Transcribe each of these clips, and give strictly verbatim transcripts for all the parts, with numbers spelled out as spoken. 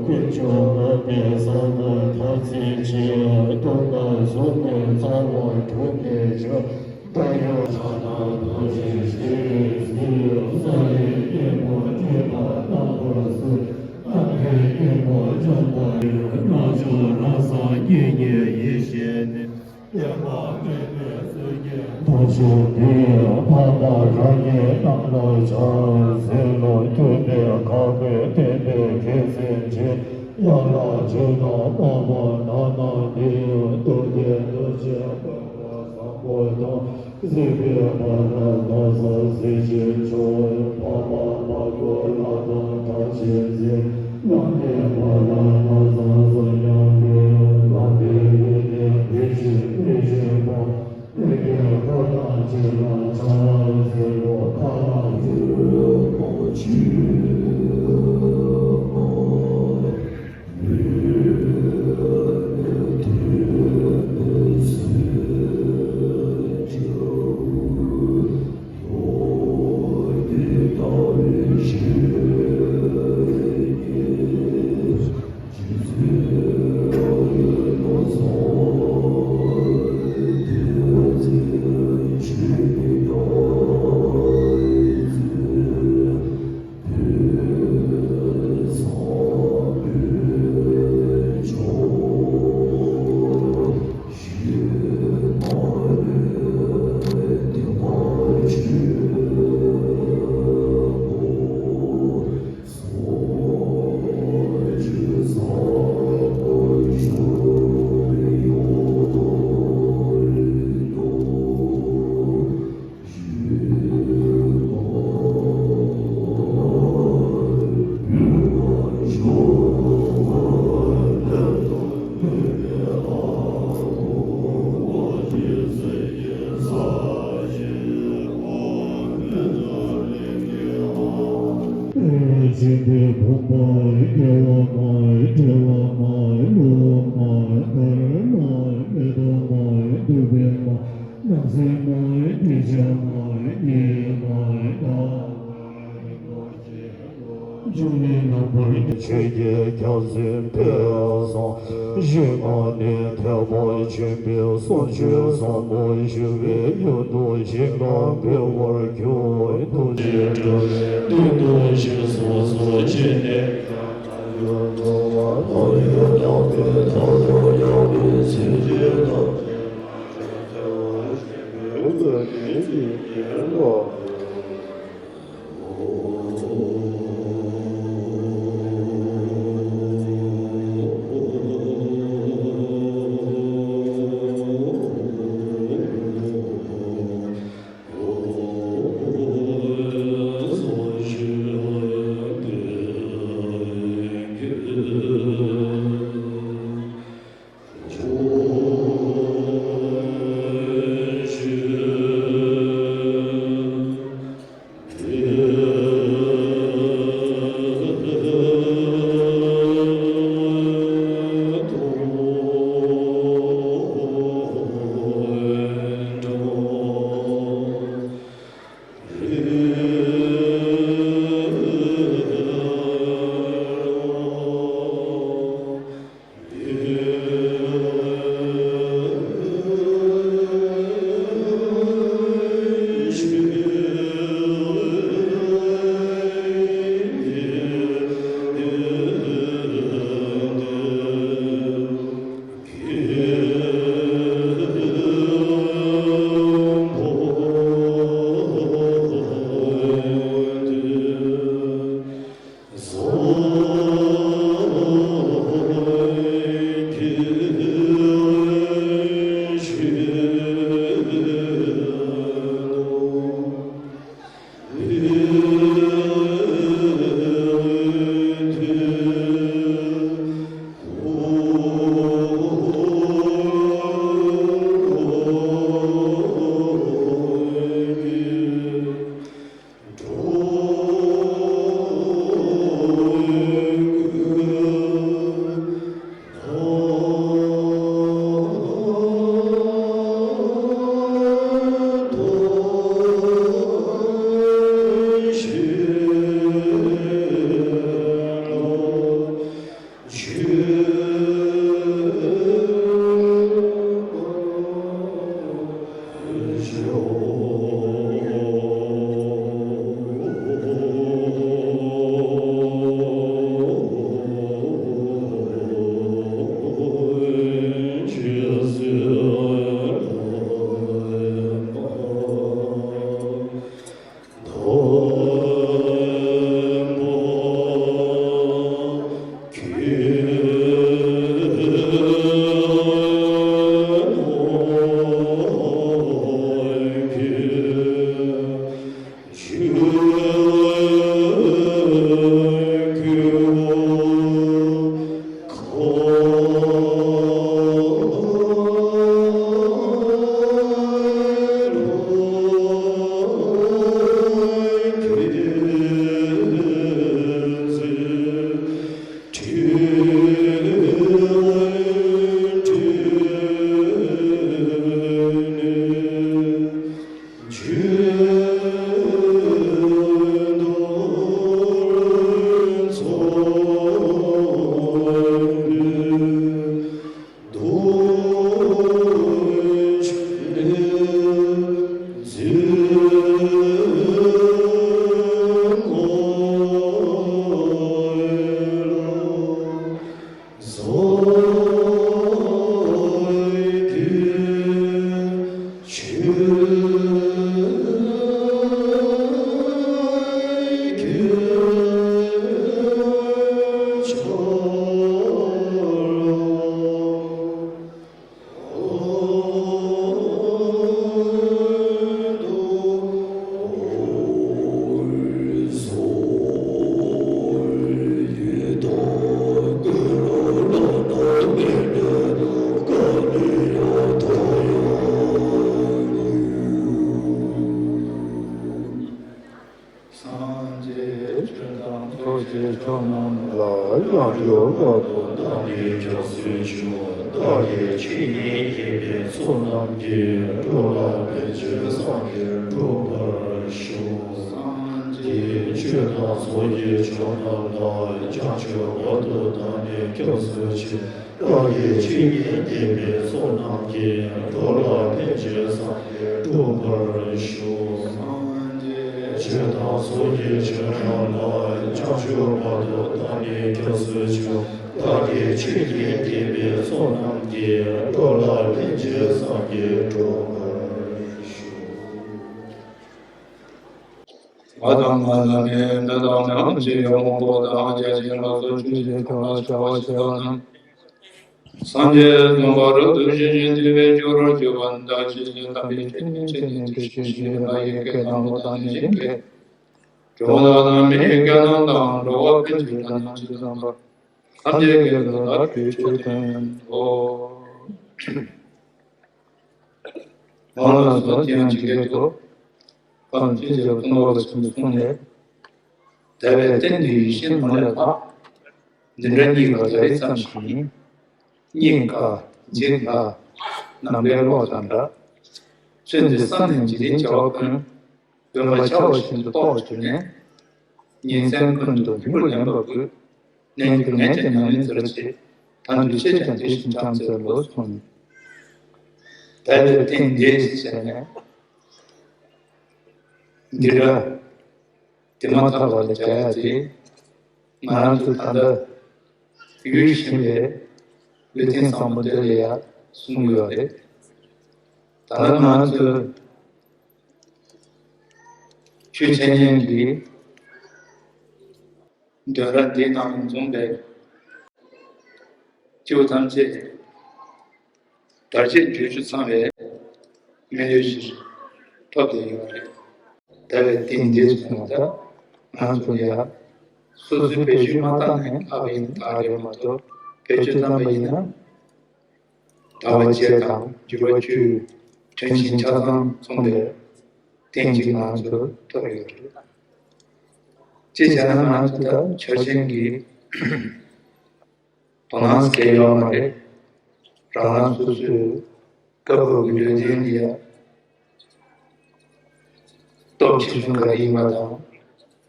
ཀུན་འབྱུང་ལོ་ནས་བཟང་པོ་ཐོབ་ཚེ་ཆེ། སྟོང་པ་གཟུགས་ནས་རྩ་བ་གྲུབ་ནས་བྱུང་། བདག་ཡང་ཕྱག་ན་རྡོ་རྗེ་ཞེས་གསོལ། ས་ཡི་སྙིང་པོ་བསྐྱེད་པ་རྣམ་པར་གསོལ། རྣམ་པའི་སྙིང་པོ་འཇོམས་པ་ཡི། རྣལ་འབྱོར་རང་སངས་རྒྱས་ཉིད་ཡེ་ཤེས་ནི། བསྟན་པ་སྟོན་པའི་སྲོལ་གྱི་མཐའ་ཞུགས་ཏེ། འཕགས་པ་རང་ཉིད་རྣམས་ལ་ཕྱག་འཚལ་ལོ། ཐུབ་པའི་ཁ་དཔེ་བསྟན་པའི་རྒྱལ་མཚན་ཅན། ཡན་ལག་བཅུ་དང་སྤངས་པ་རྣམ་སྣང་ནི། རྡོ་རྗེ་རྡོ་རྗེ་སྤངས་པ་བཟང་པོ་དང་། སྲིད་པའི་བར་ན་ལྷ་ས་གཟི་བྱིན་མཆོག་འཕགས་མ་མ་གོ་ལྷ་དང་ཐམས་ཅད་མཛེས། ལྷ་མིའི་བར་ན་ལྷ་ས་གསུམ་མྱང་འདས། ལྷ་མིའི་ཡུལ་ནས་བུ་ཆེན་མི་ཆེན་པོ། སྟོན་པའི་འཁོར་དང་བཅས་ལ་ཕྱག་འཚལ་ལོ། ཁ་ལ་ཡོད་པ་ཆེན་པོ། སྦྱིན་པའི་ཕུང་པོ་དགེ་བ་མ་ཡིན། བྲལ་བ་མ་ཡིན། བསླུ་བ་མ་ཡིན། ནོར་མ་ཡིན། མེ་ཏོག་མ་ཡིན། བདུག་སྤོས་མ་ཡིན། རྣམ་སྲས་མ་ཡིན། དྲི་ཆབ་མ་ཡིན། གཡས་མ་ཡིན། ད་མ་ཡིན། ལོ་ཆེན་མ་ཡིན། འབྱུང་གནས་རྣམ་པར་ཆོས་ཀྱི་རྒྱལ་མཚན་དཔལ་བཟང་། གཞན་ང་ནི་ཐེག་པ་ཆེན་པོའི་གསུང་ཆོས་ཟབ་མོ་ཞུ་བའི་ཡུལ་དུ་ཞིང་ཁམས་འཕེལ་བར་འགྱུར། ཐུགས་རྗེ་དྲི་མེད་གཏིང་རྡོ་རྗེ་སོ་སོར་བྱས་ནས། སངས་རྒྱས་ཆོས་དང་ཚོགས་ཀྱི་མཆོག་རྣམས་ལ། ཡང་དག་པར་བདག་ནི་སྐྱབས་སུ་མཆི། བདག་གིས་ཆོས་ཉིད་བསྟན་པའི་ཚོགས་རྣམས་ཀྱིས། འགྲོ་ལ་ཕན་ཕྱིར་སངས་རྒྱས་འགྲུབ་པར་ཤོག་སངས་རྒྱས་ཆོས་དང་ཚོགས་ཀྱི་མཆོག་རྣམས་ལ། བྱང་ཆུབ་བར་དུ་བདག་ནི་སྐྱབས་སུ་མཆི། བདག་གིས་ཆོས་ཉིད་བསྟན་པའི་ཚོགས་རྣམས་ཀྱིས། འགྲོ་ལ་ཕན་ཕྱིར་སངས་རྒྱས་འགྲུབ་པར་ཤོག་སངས་རྒྱས་ཆོས་དང་ཚོགས་ཀྱི་མཆོག་རྣམས་ལ། བྱང་ཆུབ་བར་དུ་བདག་ནི་སྐྱབས་སུ་མཆི། བདག་གིས་ཆོས་ཉིད་བསྟན་པའི་ཚོགས་རྣམས་ཀྱིས། འགྲོ་ལ་ཕན་ཕྱིར་སངས་རྒྱས་འགྲུབ་པར་ཤོག་ང་དང་ང་ལ་མེད་མི་དང་མི་འམ་ཅི་ཡང་དབང་པོ་དང་རྒྱ་ཆེན་ལ་སོགས་ཆོས་ཀྱི་ཐོག་ལ་བྱ་བ་བྱས་པ་རྣམས། སངས་རྒྱས་བསམ་པ་རབ་ཏུ་ཞི་ཞིང་དུལ་བའི་རྒྱུར་གྱུར་པ་འདི་དག་ཇི་བཞིན་དམ་པའི་ཆོས་ཉིད་ཅན་ནི་འདི་ཞེས་བྱ་བ་ཡི་གེ་དང་པོ་དང་ནི་ཞིང་གི་གྲོང་དང་མིའི་སྐད་རྣམས་དང་འགྲོ་བ་ཀུན་གྱི་སྒྲ་རྣམས་ཀྱིས་བསམ་པ་ཐམས་ཅད་ཀྱི་བདག་ཏུ་གྱུར་ཏོ། གང་ལ་སོགས་ཀྱང་ཇི་སྐད་དུ། ཁམས་ཆེན་ཞབས་སྟོང་པ་པ་ཆེན་པོས་གསུངས་ནས། དེ་བས་བརྟེན་ཏེ་ཡིད་བཞིན་ནོར་ལས་ལྷག་འདི་འདྲ་རྙེད་པ་རེ་རེ་ཙམ་ཞིག་ཡིན། རྙེད་དཀའ། འཇིག་སླ། ནམ་མཁའི་གློག་དང་འདྲ། ཚུལ་འདི་བསམ་ནས་འཇིག་རྟེན་བྱ་བ་ཀུན། སྟོན་པ་ཆར་པ་བཞིན་དུ་རྟོགས་གྱུར་ནས། ཉིན་མཚན་ཀུན་ཏུ་སྙིང་པོ་ལེན་པ་དགོས། ནན་གྱིས་ནན་གྱིས་ཉམས་ལེན་མཛད་པ་ཅིག་ད་འདི་ཕྱིར་ཀྱང་དེ་བཞིན་ཀྱང་མཛད་ལོ་གསུངས། དེ་ལས་བརྟེན་འདི་ཞེས་བྱས་ནས། འདི་འདྲ། དེ་མ་ཐག་པ་ལ་རྒྱག་ཡ་དེ། ང་རང་ཚོ་ད་ལྟ་ཡུལ་ཞིག་ལས་ལུས་རྟེན་བཟང་པོ་འདི་ལ་ཡ་གསུང་གི་ཡོད་རེད། ད་ལྟ་ང་རང་ཚོ་ཆོས་འཆད་ཉན་གྱི་འདོན་ར་འདི་ནང་འཛོམས་པའི་སྐྱེ་བོ་ཐམས་ཅད་དར་ཆེན་བརྗོད་བྱ་ཚང་བའི་མི་ལུས་ཤིག་ཐོབ་བསྡད་ཡོད་རེད། ད་བས་དེ་འདི་སོང་ད་ང་ཚོ་ཡ་སོ་སོའི་བེད་སྤྱོད་མ་བཏང་ནས་ལྷག་པའི་ད་རེད་མ་གཏོགས་བེད་སྤྱོད་བཏང་པ་ཡིན་ན། ཟླ་བ་བརྒྱད་དང་འགྱུར་བ་བཅུ་དྲན་ཞིང་ཆ་ཚང་མཚུངས་པའི་རྟེན་གྱི་ང་ཚོ་ཐོབ་ཡོད་རེད། ཅེས་བྱས་ན་ང་ཚོ་ད་ཆ་ཅན་གྱི་དོ་སྣང་སྐྱེ་ཡོད་མ་རེད། རང་རང་སོ་སོའི་སྐབས་བབ་ཀྱི་ལུས་རྟེན་འདི་ཡང་སྟོབས་ཆེ་ཆུང་ག་རེ་ཡིན་པ་དང་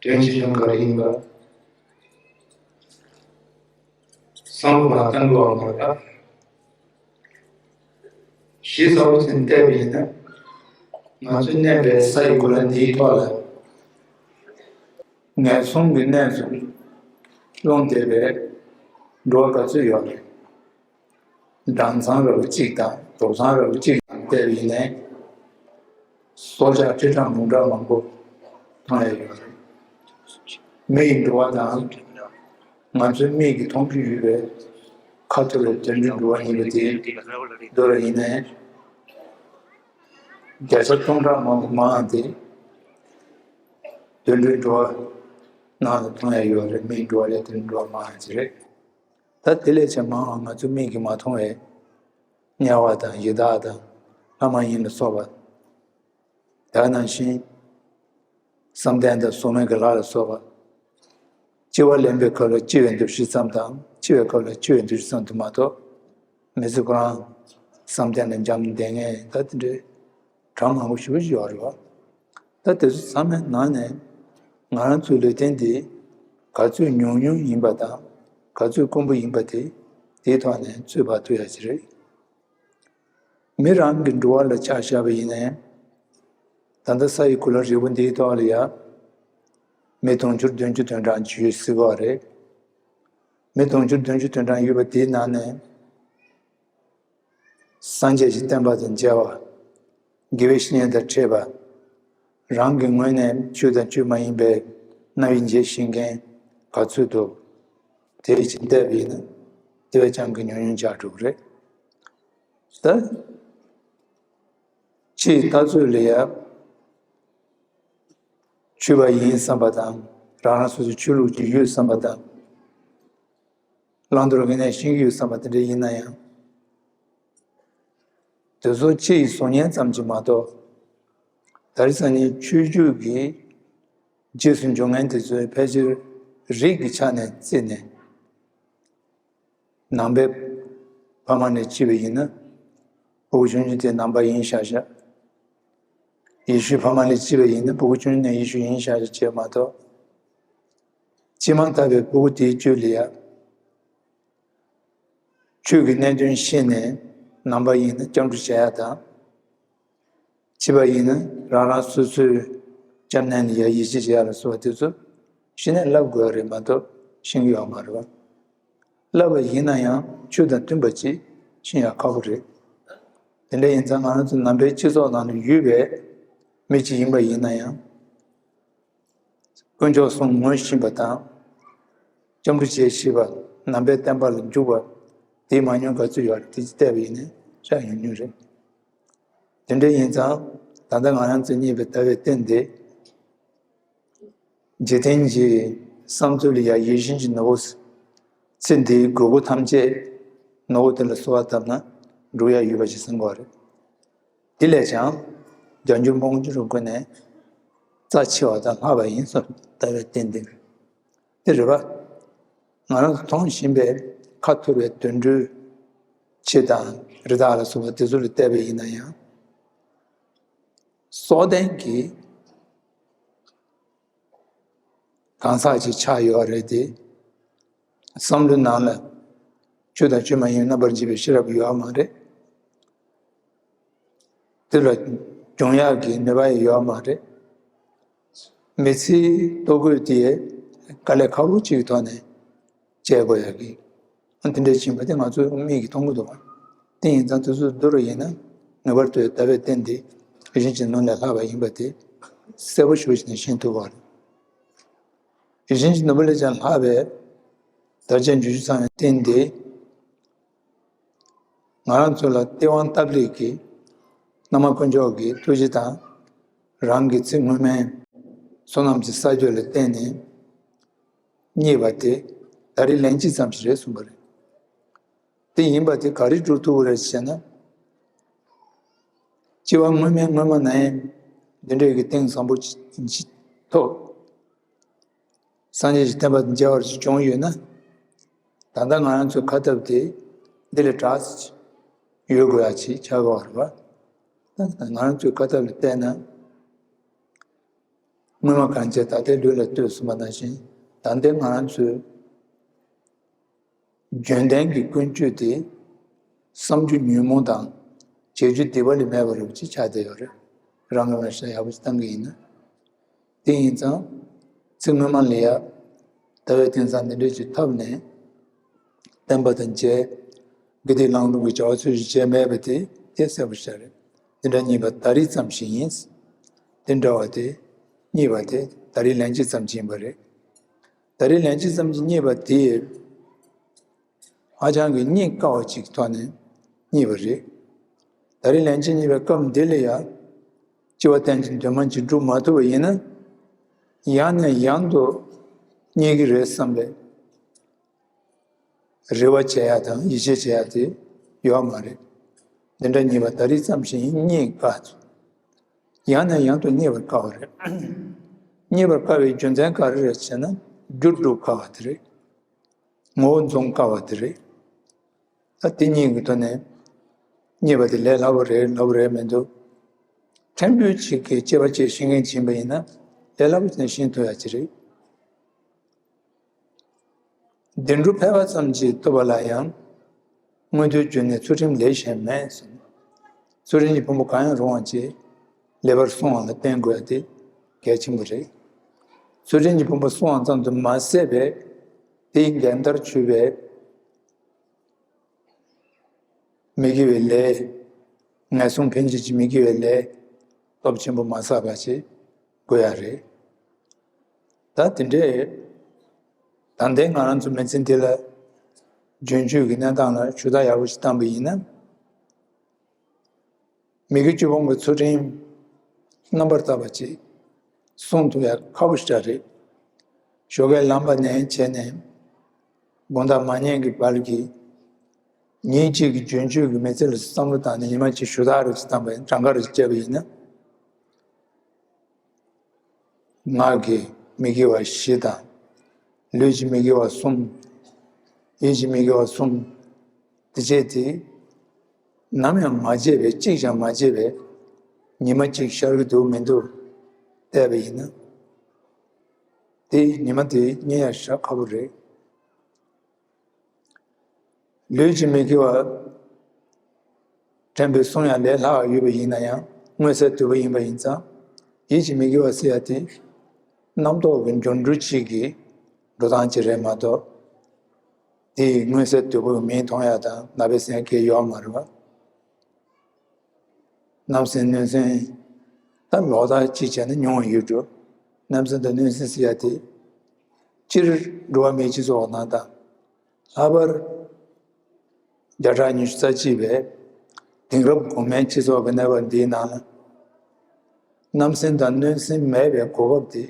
དོན་ཆེ་ཆུང་ག་རེ་ཡིན་པ། བསམ་བློ་མ་བཏང་དགོས་པ་མ་རེད། ཞིབ་ཚགས་པོ་ཅིག་བལྟས་པ་ཡིན་ན། ང་ཚོས་གནས་པའི་ས་ཡི་གོ་ལ་འདིའི་ཐོག་ལ། ངན་སོང་གི་གནས་སུ་ལྷུང་བསྡད་པའི་འགྲོ་བ་ག་ཚོད་ཡོད་རེད། སྦྲང་ཚང་འདྲ་བོ་གཅིག་དང་དོག་ཚང་འདྲ་བོ་གཅིག་དང་བལྟས་པ་ཡིན་ནའི། སྲོག་ཆགས་ཁྲི་ཕྲག་མང་དྲགས་མང་པོ་མཐོང་ཡ་ཡོད་རེད། མི་ཡི་འགྲོ་བ་དང་། ང་ཚོའི་མིག་གིས་མཐོང་རྒྱུ་ཡོད་པའི་ཁ་ཐུག་ལ་དོན་གྱི་འགྲོ་བ་ཡིན་པ་དེ་མདོར་ཡིན་ནའི། བརྒྱ་ཆ་སྟོང་ཕྲག་མང་པོ་མང་དེ། དུད་འགྲོའི་འགྲོ་བ་ནང་ལ་མཐོང་ཡ་ཡོད་རེད། མིའི་འགྲོ་བ་ལས་དུད་འགྲོ་བ་མང་ཡ་ཅིག་རེད། ད་དེ་ལས་ཀྱང་མང་བ་ང་ཚོ་མིག་གིས་མ་མཐོང་བའི་དམྱལ་བ་དང་ཡི་དྭགས་དང་ལྷ་མ་ཡིན་ལ་སོགས་པ། དེ་ནང་བཞིན་བསམ་གཏན་དང་གཟུགས་མེད་ཀྱི་ལྷ་ལ་སོགས་པ། འཆི་བ་ལེན་པའི་སྐབས་ལ་འཆི་བའི་འདུ་ཤེས་ཙམ་དང་། འཆི་བའི་སྐབས་ལ་འཆི་བའི་འདུ་ཤེས་ཙམ་དུ་མ་གཏོགས། མི་ཚེ་ཁོ་རང་བསམ་གཏན་ལ་འབྱམས་བསྡད་མཁན་ད་དེ་འདྲའི་གྲངས་མང་པོ་ཞེ་པོ་ཅིག་ཡོད་རེད་བ། ད་དེ་ཚོ་ཚང་མའི་ནང་ནས་ང་རང་ཚོའི་ལུས་རྟེན་འདི་ག་ཚོད་ཉུང་ཉུང་ཡིན་པ་དང་ག་ཚོད་དཀོན་པོ་ཡིན་པ་དེ་དེའི་ཐོག་ནས་ཚོད་དཔག་ཐུབ་ཡ་ཅིག་རེད། མི་རང་གི་འགྲོ་བ་ལ་ཆ་བཞག་པ་ཡིན་ནའི། ད་ལྟ་ས་ཡི་གོ་ལ་རིལ་པོ་འདིའི་ཐོག་ལ་ཡ། མི་དུང་ཕྱུར་བདུན་ཅུ་དོན་གྲངས་ཅིག་ཡོད་སྲིད་པ་རེད། མི་དུང་ཕྱུར་བདུན་ཅུ་དོན་གྲངས་ཡོད་པ་དེའི་ནང་ནས། སངས་རྒྱས་ཀྱི་བསྟན་པ་དང་མཇལ་བ། དགེ་བའི་བཤེས་གཉེན་དང་འཕྲད་པ། རང་གི་ངོས་ནས་ཆོས་དང་ཆོས་མ་ཡིན་པའི་རྣམ་དབྱེ་འབྱེད་ཤེས་མཁན་ག་ཚོད་འདུག་དེ་ཅིག་བལྟས་པ་ཡིན་ན། དེ་བས་ཀྱང་གི་ཉུང་ཉུང་ཆགས་འགྲོ་གི་རེད། ད། ཕྱིའི་ལྟ་ཚུལ་ལ་ཡ། ཆོས་པ་ཡིན་བསམ་པ་དང་། རང་རང་སོ་སོའི་ཆོས་ལུགས་ཅིག་ཡོད་བསམ་པ་དང་། བླང་དོར་གི་གནས་ཤེས་ཀྱི་ཡོད་བསམ་པ་དེ་འདྲ་ཡིན་ན་ཡང་། དེ་ཚོ་ཕྱི་ཡི་གཟུགས་བརྙན་ཙམ་གྱིས་མ་གཏོགས། ད་རེས་སང་ཉིན་ཆོས་བརྒྱུད་ཀྱི་རྗེས་སུ་འཇུག་མཁན་དེ་ཚོས་ཕལ་ཆེར་རིགས་ཀྱི་ཆ་ནས་བརྩིས་ནས། ནང་པའི་ཕ་མ་ནས་སྐྱེས་པ་ཡིན་ན། སྤུ་གུ་ཆུང་ཆུང་དེ་ནང་པ་ཡིན་ཤག་ཤག་ཡེ་ཤུའི་ཕ་མ་ནས་སྐྱེས་པ་ཡིན་ན་སྤུ་གུ་ཆུང་ཆུང་ནས་ཡེ་ཤུ་ཡིན་ཤག་ཤག་བྱས་མ་གཏོགས། སྐྱེས་མ་ཐག་པའི་སྤུ་གུ་དེའི་རྒྱུད་ལ་ཡ། ཆོས་ཀྱི་གནད་དོན་ཤེས་ནས་ནང་པ་ཡིན་ན་སྐྱབས་འགྲོ་བྱེད་ཡ་དང་། སྐྱེས་པ་ཡིན་ན་རང་རང་སོ་སོའི་སྐྱབས་གནས་ལ་ཡ་ཡིད་ཆེས་བྱེད་ཡ་ལ་སོགས་པ་དེ་ཚོ་གཞི་ནས་བསླབ་དགོས་པ་རེད་མ་གཏོགས་ཤེས་ཀྱི་ཡོད་མ་རེད་བ། བསླབ་པ་ཡིན་ན་ཡང་ཆོས་དང་མཐུན་པ་ཅིག་ཤེས་ཡ་ཁག་པོ་རེད། དེ་འདྲ་ཡིན་ཙང་ང་རང་ཚོ་ནང་པའི་སྤྱི་ཚོགས་ནང་ལ་ཡོད་པའི་མི་གཅིག་ཡིན་པ་ཡིན་ན་ཡང་། དཀོན་མཆོག་གསུམ་ངོ་ཤེས་པ་དང་། སྐྱབས་འགྲོ་བྱེད་ཤེས་པ། ནང་པའི་བསྟན་པ་ལ་འཇུག་པ། དེའི་མང་ཉུང་ག་ཚོད་ཡོད་རེད། དེ་ཅིག་བལྟས་པ་ཡིན་ན་ཤ་ཉུང་ཉུང་རེད། དེ་འདྲ་ཡིན་ཙང་ད་ལྟ་ང་རང་ཚོས་རྙེད་པའི་ལྟ་བའི་རྟེན་དེ། འཇིག་རྟེན་གྱི་བསམ་ཚུལ་ལ་ཡ་ཡིད་བཞིན་གྱི་ནོར་བུ། ཚེ་འདིའི་དགོས་མཁོ་ཐམས་ཅད་ནོར་བུ་དེ་ལ་གསོལ་བ་བཏབ་ན་འགྲུབ་ཡ་ཡོད་པ་ཞིག་བསམ་གྱི་ཡོད་རེད། དེ་ལས་ཀྱང་བརྒྱ་འགྱུར་མང་འགྱུར་སྒོ་ནས་རྩ་ཆེ་བ་དང་ལྷག་པ་ཡིན་ཟེར་ལྟ་བའི་རྟེན་འདི་རེད། དེ་རེད་པ། ང་རང་ཚོ་མཐོང་བཞིན་པའི་ཁ་འཐོར་བའི་དུད་འགྲོའི་ཁྱི་དང་རི་དྭགས་ལ་སོགས་པ་དེ་ཚོ་ལ་བལྟས་པ་ཡིན་ན་ཡང་། སྲོག་ལྡན་གྱི་གང་ཟག་ཅིག་ཆགས་ཡོད་རེད་དེ། བསམ་བློའི་ནང་ལ་ཆོས་དང་ཆོས་མ་ཡིན་རྣམ་པར་འབྱེད་པའི་ཤེས་རབ་ཡོད་མ་རེད། དེ་ལ་སྦྱོང་ཡག་གི་ནུས་པ་ཡང་ཡོད་མ་རེད། མི་ཚེའི་ལྟོ་གོས་དེ་དཀའ་ལས་ཁག་པོ་ཅིག་གི་ཐོག་ནས་སྤྱད་དགོས་ཡག་གི། ཨ་དེ་འདྲ་ཕྱིན་པ་དེ་ང་ཚོས་མིག་གིས་མཐོང་གི་འདུག་པ། དེ་ཡིན་ཙང་དེ་ཚོ་བསྡུར་བ་ཡིན་ན་ངེས་པར་དུ་ལྟ་བའི་རྟེན་དེ་ཡིད་བཞིན་གྱི་ནོར་ལས་ལྷག་པ་ཡིན་པ་དེ་གསལ་པོ་ཞེ་པོ་ཞིག་ནས་ཤེས་ཐུབ་པ་རེད། ཡིད་བཞིན་གྱི་ནོར་བུ་ལས་ཀྱང་ལྷག་པའི་དར་ཆ་འབྱུང་འགྱུར་ཚང་བའི་རྟེན་དེ། ང་རང་ཚོ་ལ་སྟེས་དབང་སྟབས་ལེགས་ཀྱིས་བླ་མ་དཀོན་མཆོག་གི་ཐུགས་རྗེ་དང་། རང་གི་ཚེ་སྔོན་མའི་བསོད་ནམས་ཀྱི་བསགས་རྒྱུ་ལ་བརྟེན་ནས་རྙེད་པ་དེ་ད་རེས་ལན་གཅིག་ཙམ་ཞིག་རེད་གསུངས་པ་རེད། དེ་ཡིན་པ་དེ་ག་རེ་སྒྲུབ་ཐུབ་པ་རེད་ཟེར་ན། སྐྱེ་བ་སྔོན་མའི་སྔོན་མ་ནས་འདི་འདྲའི་གི་རྟེན་བཟང་པོ་ཅིག་ཐོབ། སངས་རྒྱས་ཀྱི་བསྟན་པ་དང་མཇལ་བར་ཅིག་བྱུང་ཡོད་ན། ད་ལྟ་ང་རང་ཚོའི་ཁ་སྟབས་དེ་འདི་ལས་དྲག་ཅིག་ཡོད་དགོས་ཡ་ཅིག་ཆགས་ཀྱི་ཡོད་རེད་པ། ད་ང་རང་ཚོའི་ཁ་སྟབས་ལ་བལྟས་ན། སྔོན་མ་གང་བྱས་ད་ལྟའི་ལུས་ལ་ལྟོས་གསུངས་པ་ནང་བཞིན། ད་ལྟའི་ང་རང་ཚོའི་རྒྱུན་ལྡན་གྱི་ཀུན་སྤྱོད་དེ་བསམ་རྒྱུ་ཉོན་མོངས་དང་བྱེད་རྒྱུ་སྡིག་པ་ལས་མེད་པ་རུ་ཅིག་ཆགས་བསྡད་ཡོད་རེད། རང་གི་ངོས་ནས་ཡག་པོ་ཞིག་བཏང་གི་ཡིན་ན། དེ་ཡིན་ཙང་ཚེ་སྔོན་མ་ལ་ཡ་ལྟ་བའི་རྟེན་བཟང་འདི་འདྲ་ཅིག་ཐོབ་ནས་བསྟན་པ་དང་མཇལ། དགེ་སྡིག་བླང་དོར་གྱི་བྱ་བ་ཚུལ་བཞིན་བྱས་མེད་པ་དེ་དེ་གསལ་པོ་ཞིག་རེད། འདི་འདྲ་རྙེད་པ་ད་རེས་ཙམ་ཞིག་ཡིན། དེ་འདྲ་བ་དེ་རྙེད་པ་དེ་ད་རེས་ལན་གཅིག་ཙམ་ཞིག་ཡིན་པ་རེད། ད་རེས་ལན་གཅིག་ཙམ་གྱིས་རྙེད་པ་དེ། ཧ་ཅང་གི་རྙེད་དཀའ་བ་ཅིག་གི་ཐོག་ནས་རྙེད་པ་རེད། ད་རེས་ལན་གཅིག་རྙེད་པའི་སྐབས་འདི་ལ་ཡང་། སྐྱེ་བ་གཏན་གྱི་འདུན་མ་ཅིག་འགྲུབ་མ་ཐུབ་པ་ཡིན་ན། ཡང་ནས་ཡང་དུ་རྙེད་ཀྱི་རེད་བསམ་པའི་རེ་བ་བྱེད་ཡ་དང་ཡིད་ཆེས་བྱེད་ཡ་དེ་ཡོད་མ་རེད། འདི་འདྲ་རྙེད་པ་ད་རེས་ཙམ་ཞིག་རྙེད་དཀའ། ཡང་ནས་ཡང་དུ་རྙེད་པར་དཀའ་བ་རེད། རྙེད་པར་དཀའ་བའི་རྒྱུ་མཚན་ག་རེ་རེད་ཟེར་ན། རྒྱུར་སྒྲུབ་དཀའ་བ་དེ་རེད། ངོ་བོ་འཛུམ་དཀའ་བ་དེ་རེད། ད་དེ་གཉིས་ཀྱི་ཐོག་ནས་རྙེད་པ་དེ་ལས་སླ་པོ་རེད་སླ་པོ་རེད་མི་འདུག་ཕྲན་བུ་ཅིག་གིས་དཔྱད་པ་བྱེད་ཤེས་མཁན་ཡིན་པ་ཡིན་ན་ལས་སླ་པོ་ཅིག་ནས་ཤེས་ཐུབ་ཡ་ཅིག་རེད། བདེན་གྲུབ་ཕལ་པ་ཙམ་གྱིས་བཏུབ་པ་ལ་ཡང་མངོན་མཐོའི་རྒྱུ་ནི་ཚུལ་ཁྲིམས་ལས་གཞན་མེད་གསུངས། ཚུལ་ཁྲིམས་ཀྱི་ཕུང་པོ་གང་ཡང་རུང་བ་ཅིག་ལེགས་པར་བསྲུང་བ་ལ་བརྟེན་དགོས་ཡ་དེ་གལ་ཆེན་པོ་རེད། ཚུལ་ཁྲིམས་ཀྱི་ཕུང་པོ་བསྲུང་བ་ཙམ་དུ་མ་ཟད་པའི་དེའི་འགལ་ཟླར་གྱུར་པའི་མི་དགེ་བའི་ལས། ངན་སོང་འཕེན་བྱེད་ཀྱི་མི་དགེ་བའི་ལས་སྟོབས་ཆེན་པོ་མ་བསགས་པ་ཞིག་དགོས་ཡ་རེད། ད་དེ་འདྲའི་ད་ལྟའི་ང་རང་ཚོ་མི་ཚེ་འདི་ལ་རྒྱུན་སྤྱོད་ཀྱི་གནས་སྟངས་ལ་ཞུ་དག་ཡག་པོ་ཞིག་བཏང་པ་ཡིན་ན། མི་དགེ་བཅུ་སྤོང་གི་ཚུལ་ཁྲིམས་རྣམ་པར་དག་པ་ཅིག་སྲུང་ཐུབ་ཡ་ཁག་པོ་ཞིག་རེད། ཞོགས་ཀས་ལངས་པ་ནས་བྱས་ནས་དགོང་དག་མ་ཉལ་གྱི་བར་གྱི་ཉིན་གཅིག་གི་རྒྱུན་སྤྱོད་ཀྱི་མི་ཚེ་ལ་བསམ་བློ་བཏང་ནས་ཉི་མ་གཅིག་ཞུ་དག་རེ་ཞིག་བཏང་པ་ཡིན་གྲངས་ཀ་རེ་ཞིག་བྱས་པ་ཡིན་ན། ངག་གི་མི་དགེ་བ་བཞི་དང་། ལུས་ཀྱི་མི་དགེ་བ་གསུམ། ཡིད་ཀྱི་མི་དགེ་བ་གསུམ། དེ་བྱས་ཏེ། ནམ་ཡང་མ་བརྗེད་པའི་གཅིག་ཀྱང་མ་བརྗེད་པའི་ཉི་མ་གཅིག་ཤར་གྱི་འདུག་མི་འདུག་བལྟས་པ་ཡིན་ན། དེ་ཉི་མ་དེ་རྙེད་ཡ་ཞེ་དྲག་ཁག་པོ་རེད། ལུས་ཀྱི་མི་དགེ་བ་ཕྲན་བུ་བསྲུང་ཡ་ལས་སླ་བ་ཡོད་པ་ཡིན་ན་ཡང་མངོན་གསལ་དོད་པོ་ཡིན་པ་ཡིན་ཙང་། ཡིད་ཀྱི་མི་དགེ་བ་ཟེར་ཡ་དེ་རྣམ་རྟོག་གི་འགྱུར་འགྲོས་གཅིག་གི་འགྲོ་སྟངས་གཅིག་རེད་མ་གཏོགས། དེ་ཡི་མངོན་གསལ་དོད་པོ་མིག་མཐོང་ཡ་དང་རྣ་བས་གསན་ཡ་གང་ཡང་ཡོད་མ་རེད་བ། ནམ་སེམས་གནོད་སེམས། ད་ལོག་ལྟ་གཅིག་བྱས་ན་ཉུང་བ་ཡོད་འགྲོ། ནམ་སེམས་དང་གནོད་སེམས་ཟེར་ཡ་དེ། སྤྱིར་འགྲོ་བ་མིའི་སྤྱི་ཚོགས་ནང་དང་། ལྷག་པར་བརྒྱ་ཕྲག་ཉི་ཤུ་རྩ་གཅིག་པའི་དེང་རབས་གོང་མའི་སྤྱི་ཚོགས་ཀྱི་གནས་བབ་འདིའི་ནང་ལ། ནམ་སེམས་དང་གནོད་སེམས་མེད་པའི་གོ་སྐབས་དེ་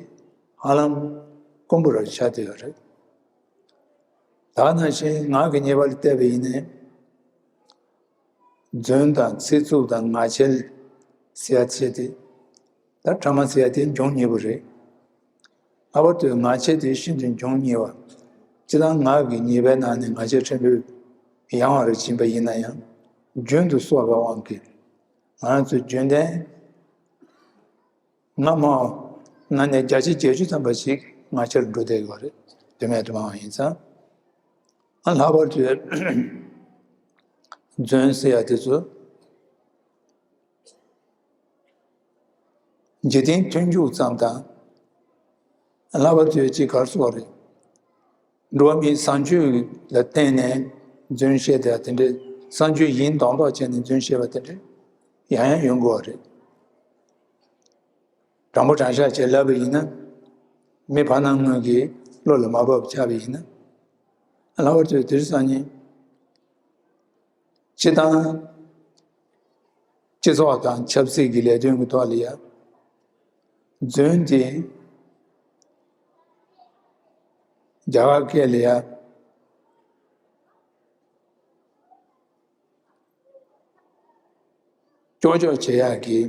ཧ་ལམ་དཀོན་པོ་རུ་ཆགས་བསྡད་ཡོད་རེད། ད་ག་ནང་བཞིན་ངག་གི་ཉེས་པ་ལ་བལྟས་པ་ཡིན་ནའི། རྫུན་དང་ཚིག་རྩུབ་དང་ངག་འཁྱལ་ཟེར་ཡ་བྱས་ཏེ། ད་ཕྲ་མ་ཟེར་ཡ་དེ་འབྱུང་ཉེ་པོ་རེད། ལྷག་པར་དུ་ངག་འཁྱལ་དེ་ཤིན་ཏུ་འབྱུང་ཉེ་བ། སྤྱིར་བཏང་ངག་གི་ཉེས་པའི་ནང་ནས་ངག་འཁྱལ་ཕྲན་བུ་ཡང་བ་རུ་ཕྱིན་པ་ཡིན་ན་ཡང་། རྒྱུན་དུ་གསོག་པའི་དབང་གིས་ང་རང་ཚོའི་རྒྱུན་ལྡན། སྔ་མ་ན་ནས་བརྒྱ་ཆ་བརྒྱད་ཅུ་ཐམ་པ་ཞིག་ངག་འཁྱལ་འགྲོ་བསྡད་ཡོད་རེད། དུ་མས་དུ་མ་བ་ཡིན་ཙང་། ཨ་ལྷག་པར་དུ་རྫུན་ཟེར་ཡ་དེ་ཚོ་འཇིག་རྟེན་མཐུན་འཇུག་ཙམ་དང་། ལྷག་པར་དུ་ཅིག་གར་སོགས་རེད། འགྲོ་བ་མིའི་བཟང་སྤྱོད་ལ་བརྟེན་ནས་རྫུན་བཤད་དེ་དེ་འདྲའི་བཟང་སྤྱོད་ཡིན་མདོག་མདོག་བྱས་ནས་རྫུན་བཤད་པ་དེ་འདྲ་ཡང་ཡང་ཡོང་དགོས་པ་རེད། དྲང་པོ་དྲང་བཞག་བྱས་ལབ་པ་ཡིན་ན། མི་བར་སྣང་དངོས་ཀྱི་བློ་ལ་མ་བབས་ཆགས་པ་ཡིན་ན། ལྷག་པར་དུ་དེ་རིང་སང་ཉིན། སྤྱི་བཏང་སྤྱི་ཚོགས་དང་ཆབ་སྲིད་ཀྱི་ལས་དོན་གྱི་ཐོག་ལ་ཡ། རྫུན་དེ་རྒྱ་གར་སྐད་ལ་ཡ། ཀྱོག་ཀྱོག་བྱེད་ཡག་གི་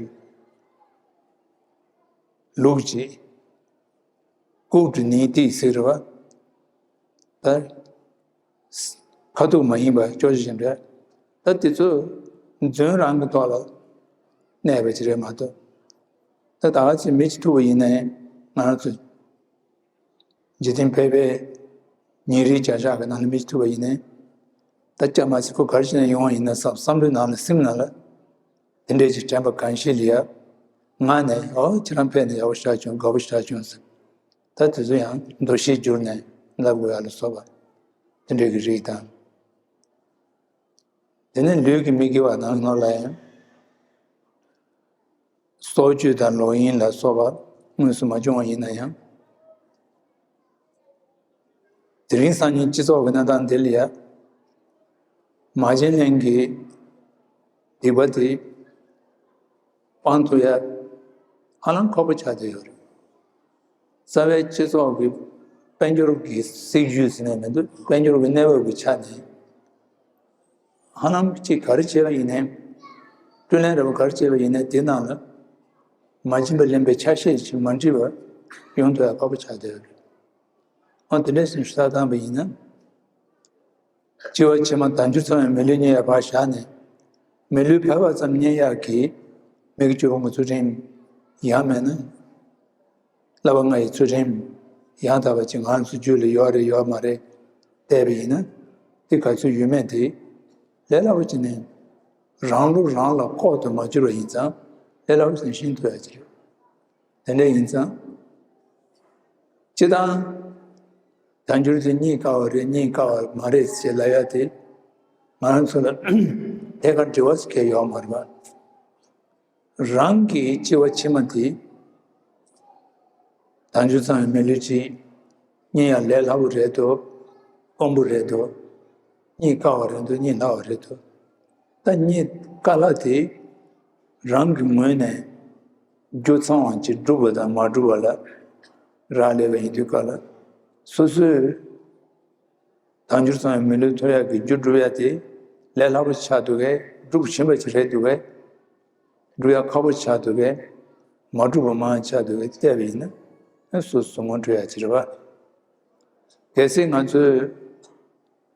ལུགས་ཀྱི་ལྐུགས་འགྲོ་ནི་ཏིག་ཟེར་བ། ད་ཁ་ཐུག་མ་ཡིན་པ་ཀྱོག་ཀྱོག་བྱེད་འདྲ། ད་དེ་ཚོ་རྫུན་རང་གི་ཐོག་ལ་གནས་པ་ཅིག་རེད་མ་གཏོགས། ད་ད་ག་ཚོད་མི་གཅིག་ཐུག་པ་ཡིན་ནའི་ང་རང་ཚོ། འཇིག་རྟེན་ཕལ་པའི་ཉིན་རེའི་བྱ་གཞག་གི་ནང་ལ་མི་ཞིག་ཐུག་པ་ཡིན་ནའི། ད་སྐྱ་མ་ཟིག་ཁོ་ག་རེ་བྱས་ནས་ཡོང་བ་ཡིན་ན་བསམ་བསམ་བློའི་ནང་ལ་སེམས་ནང་ལ། དེ་འདྲས་ཀྱི་དྲན་པ་གང་ཤེས་ལ་ཡ། ངག་ནས་ཨོ་ཁྱེད་རང་ཕེབས་ནས་ཡག་པོ་ཞེ་དྲག་བྱུང་དགའ་པོ་ཞེ་དྲག་བྱུང་ཟེར། ད་དེ་ཚོ་ཡང་འདུ་ཤེས་བསྒྱུར་ནས་ལབ་དགོས་ཡ་ལ་སོགས་པ། དེ་འདྲས་ཀྱི་རིགས་དང་། དེ་ནས་ལུས་ཀྱི་མི་དགེ་བ་ནང་ནང་ལ་ཡང་། སྲོག་གཅོད་དང་ལོག་གཡེམ་ལ་སོགས་པ་དངོས་སུ་མ་བྱུང་བ་ཡིན་ན་ཡང་། དེ་རིང་སང་ཉིན་སྤྱི་ཚོགས་ཀྱི་གནས་སྟངས་འདི་ལ་ཡ། མ་བྱིན་ལེན་གྱི་སྡིག་པ་དེ་སྤང་ཐུབ་ཡ་ཧ་ལམ་ཁག་པོ་ཆགས་བསྡད་ཡོད་རེད། རྩ་བའི་སྤྱི་ཚོགས་ཀྱི་དཔལ་འབྱོར་གྱི་སྲིད་ཇུས་ཟེར་ནས་མི་འདུག་དཔལ་འབྱོར་གྱི་གནས་བབ་ཀྱི་ཆ་ནས། ཧ་ལམ་གཅིག་ག་རེ་བྱས་པ་ཡིན་ནའི། བརྩོན་ལེན་རེ་བ་ག་རེ་བྱས་པ་ཡིན་ནའི་དེ་ནང་ལ་མ་བྱིན་པ་ལེན་པའི་ཆ་ཤས་ཅིག་མ་འགྲིག་པ་ཡོང་ཐུབ་ཡ་ཁག་པོ་ཆགས་བསྡད་ཡོད་རེད། ཨ་དེ་འདྲ་ཞིག་ཧྲ་བཏང་པ་ཡིན་ན། སྤྱི་བ་ཕྱི་མ་དལ་འབྱོར་ཚང་བའི་མི་ལུས་རྙེད་ཡ་ཕར་བཞག་ནས། མི་ལུས་བབས་པ་ཙམ་རྙེད་ཡག་གི་མི་དགེ་བཅུ་སྤོང་གི་ཚུལ་ཁྲིམས་ཡང་མེད་ན། བསླབ་པ་ལྔ་ཡི་ཚུལ་ཁྲིམས་ཡང་དག་པ་ཅིག་ང་ཚོ་རྒྱུད་ལ་ཡོད་རེད་ཡོད་མ་རེད་བལྟས་པ་ཡིན་ན། དེ་ག་ཚོད་ཡོད་མེད་དེ་ལས་སླ་པོ་ཅིག་ནས་རང་བློ་རང་ལ་ལྐོག་ཏུ་མ་གྱུར་པ་ཡིན་ཙང་ལས་སླ་པོ་ཅིག་ནས་ཤེས་ཐུབ་ཡ་ཅིག་རེད། དེ་འདྲ་ཡིན་ཙང་། སྤྱིར་བཏང་། དལ་འབྱོར་དེ་རྙེད་དཀའ་བ་རེད་རྙེད་དཀའ་བ་མ་རེད་ཅེས་ལབ་ཡ་དེ། ང་རང་ཚོ་ལ་ཐད་ཀར་དྲི་བ་ཞིག་གང་ཡང་ཡོད་མ་རེད་པ། རང་གི་སྤྱི་བ་ཕྱི་མ་དེ། དལ་འབྱོར་ཚང་བའི་མི་ལུས་ཅིག་རྙེད་ཡ་ལས་སླ་པོ་རེད་དོ། དཀོན་པོ་རེད་དོ། རྙེད་དཀའ་བ་རེད་དོ་རྙེད་སླ་བ་རེད་དོ། ད་རྙེད་དཀའ་སླ་དེ་རང་གི་ངོས་ནས་རྒྱུ་ཚང་བ་ཅིག་སྒྲུབ་པ་དང་མ་སྒྲུབ་པ་ལ་རག་ལས་པ་ཡིན་དུས་སྐབས་ལ་སོ་སོས་དལ་འབྱོར་ཚང་བའི་མི་ལུས་ཐོབ་ཡག་གི་རྒྱུ་སྒྲུབ་ཡ་དེ་ལས་སླ་པོ་ཆགས་འདུག་གས། སྒྲུབ་བཞིན་པ་ཅིག་རེད་འདུག་གས། སྒྲུབ་ཡ་ཁག་པོ་ཆགས་འདུག་གས། མ་སྒྲུབ་པ་མང་ཆགས་འདུག་གས་བལྟས་པ་ཡིན་ན་སོ་སོ་ངོ་འཕྲོད་ཡ་ཅིག་རེད་པ། གལ་སྲིད་ང་ཚོས་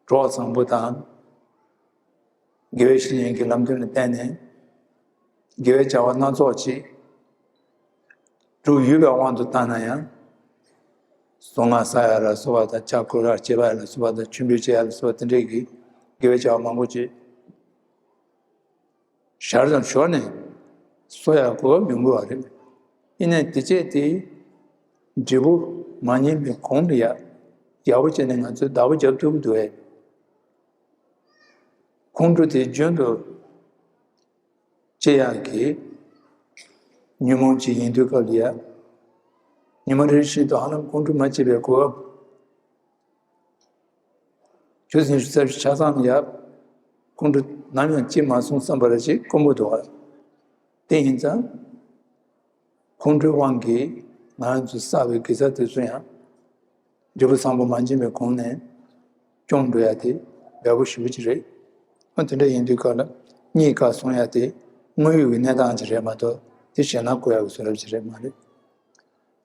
གྲོགས་བཟང་པོ་དང་། དགེ་བའི་བཤེས་གཉེན་གྱི་ལམ་སྟོན་ལ་བརྟེན་ནས། དགེ་བའི་བྱ་བ་སྣ་ཚོགས་ཅིག་སྒྲུབ་ཡོད་པའི་དབང་དུ་བཏང་ན་ཡང་། གཟུངས་སྔགས་བསགས་ཡ་ལ་སོགས་པ་དང་ཕྱག་ཁུར་བ་བྱེད་པ་ལ་སོགས་པ་དང་མཆོད་འབུལ་བྱེད་ཡ་ལ་སོགས་པ་དེ་འདྲའི་གི་དགེ་བའི་བྱ་བ་མང་པོ་ཅིག་ཞར་དང་ཞོར་ནས་གསོག་ཡ་གོ་སྐབས་ཡོང་གི་བ་རེད། ཡིན་ནའི་དེ་བྱས་དེ་འབྲས་བུ་མ་ཉིན་པའི་གོང་དུ་ཡ་ཡག་པོ་བྱས་ནས་ང་ཚོས་བདག་པོ་རྒྱབ་ཐུབ་ཀྱི་འདུག་གས། ཁོང་ཁྲོ་དེ་རྒྱུན་དུ་སྐྱེ་ཡག་གི་ཉོན་མོངས་ཅིག་ཡིན་དུས་སྐབས་ལ་ཡ། ཉི་མ་རེ་བཞིན་དུ་ཧ་ལམ་ཁོང་ཁྲོ་མ་སྐྱེས་པའི་གོ་སྐབས། ཆུ་ཚོད་ཉི་ཤུ་རྩ་བཞི་ཆ་ཚང་ལ་ཡ། ཁོང་ཁྲོ་ནམ་ཡང་སྐྱེས་མ་སོང་བསམ་པ་རེ་ཅིག་དཀོན་པོ་འདུག་ག་དེ་ཡིན་ཙང་། ཁོང་ཁྲོའི་དབང་གིས་ང་རང་ཚོ་བསགས་པའི་དགེ་རྩ་དེ་ཚོ་ཡང་འབྲས་བུ་བཟང་པོ་མ་འབྱིན་པའི་གོང་ནས་སྐྱོང་འགྲོ་ཡ་དེ་འབེལ་པོ་ཞེ་པོ་ཅིག་རེད། ཨ་དེ་འདྲ་ཡིན་དུས་སྐབས་ལ་རྙེད་དཀའ་གསུང་ཡ་དེ་དངོས་ཡོད་ཀྱི་གནས་སྟངས་ཅིག་རེད་མ་གཏོགས་དེ་ཞེད་སྣང་སྐུལ་ཡ་གི་བཟོ་འདྲ་ཅིག་རེད་མ་རེད།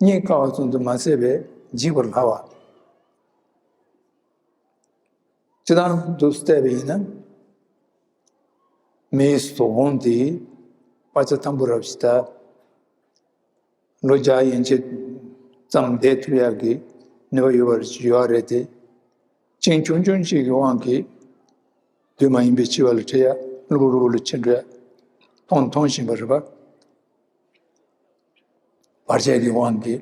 རྙེད་དཀའ་བ་ཙམ་དུ་མ་ཟད་པའི་འཇིག་པར་སླ་བ། སྤྱིར་བཏང་དུ་བལྟས་པ་ཡིན་ན། མིའི་གཟུགས་ཕུང་འདི་དཔའ་རྩལ་ཐང་པོ་རབ་ཞིག་དང་། ལོ་བརྒྱ་ཡན་ཆད་ཙམ་བསྡད་ཐུབ་ཡག་གི་ནུས་པ་ཡོད་པ་ཡོད་རེད་དེ། གཅིན་ཆུང་ཆུང་ཞིག་གི་དབང་གིས་དུས་མ་ཡིན་པའི་འཆི་བ་ལ་ཁྲིད་ཡ་གློ་བུར་གློ་བུར་ལ་ཁྲིད་འགྲོ་ཡ་མཐོང་མཐོང་བཞིན་པ་རེད་པ། བར་ཆད་ཀྱི་དབང་གིས།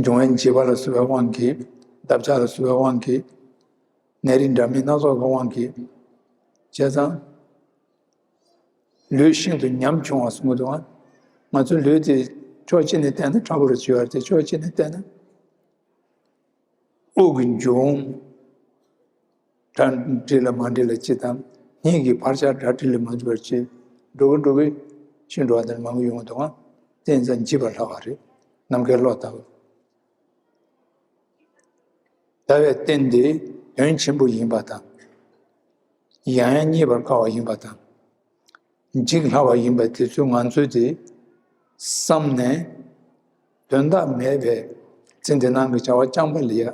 འབྱུང་བའི་འཇིགས་པ་ལ་སོགས་པའི་དབང་གིས། འདབ་ཆགས་ལ་སོགས་པའི་དབང་གིས། ནད་རིགས་འདྲ་མིན་སྣ་ཚོགས་ཀྱི་དབང་གིས། བྱས་ཙང་། ལུས་ཤིན་ཏུ་ཉམ་ཆུང་བ་གསུང་གི་འདུག་ང་ཚོའི་ལུས་དེ་ཕྱོགས་གཅིག་ནས་བལྟས་ན་ཁྲ་བོ་རུ་བྱེད་པ་རེད་དེ་ཕྱོགས་གཅིག་ནས་བལྟས་ན། དབུགས་ཀྱི་འབྱུང་། གྲ་སྒྲིག་ལ་མ་འགྲིག་ལ་སྤྱི་དང་སྙིང་གི་བར་ཆད་གྲ་སྒྲིག་ལ་མ་འགྲིག་པར་བྱེད། འགྲོ་གི་འགྲོ་གི་ཤི་འགྲོ་བ་དེ་མང་གི་ཡོང་གི་འདུག་ཨང་། དེ་ཡིན་ཙང་འཇིགས་པར་སླ་བ་རེད། ནམ་མཁའི་གློག་ལྟ་བུ། ལྟ་བའི་རྟེན་དེ་དོན་ཆེན་པོ་ཡིན་པ་དང་། ཡང་ཡང་རྙེད་པར་དཀའ་བ་ཡིན་པ་དང་། འཇིག་སླ་བ་ཡིན་པ་དེ་ཚོས་ང་ཚོས་དེ་བསམ་ནས་དོན་དག་མེད་པའི་ཚེ་འདི་སྣང་གི་བྱ་བ་རྐྱང་པ་ལ་ཡ།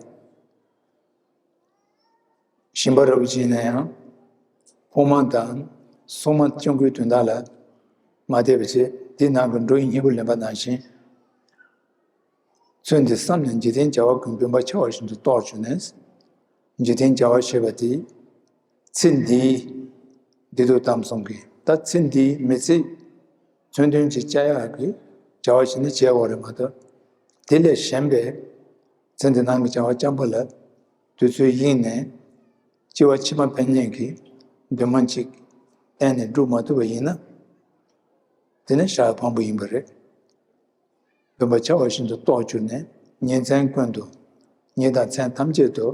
ཞིང་པ་རབ་ཅིག་ཡིན་ན་ཡང་ཕོ་མ་དང་སྲུང་མ་སྐྱོང་གི་དོན་དག་ལ་མ་བལྟས་པ་བྱས་དེ་ནང་གི་འགྲོ་བའི་སྙིང་པོ་ལེན་པ་ནང་བཞིན། ཚུལ་འདི་བསམ་ནས་འཇིག་རྟེན་བྱ་བ་ཀུན་བུམ་པ་འཆའ་བ་བཞིན་དུ་རྟོགས་བྱུང་ནས། འཇིག་རྟེན་བྱ་བ་ཞེས་པ་དེ། ཚེ་འདིའི་བདེ་སྡུག་གཏམ་གསུམ་གྱི་ད་ཚེ་འདིའི་མི་ཚེ་མཚོན་དོན་ཅིག་བཅའ་ཡག་གི་བྱ་བ་ཞིག་ནི་བྱེད་དགོས་རེད་མ་གཏོགས། དེ་ལས་གཞན་པའི་ཚེ་འདི་སྣང་གི་བྱ་བ་རྐྱང་པ་ལ་དུས་ཚོད་གཡེང་ནས་སྐྱེ་བ་ཕྱི་མ་ཕན་ཉེས་ཀྱི་འདུན་མ་ཅིག་གཏན་ནས་སྒྲུབ་མ་ཐུབ་པ་ཡིན་ན། དེ་ནི་ཤ་ཕངས་པོ་ཡིན་པ་རེད། བུམ་པ་འཆའ་བ་བཞིན་དུ་རྟོགས་གྱུར་ནས་ཉིན་མཚན་ཀུན་ཏུ་ཉིན་དང་མཚན་ཐམས་ཅད་དུ་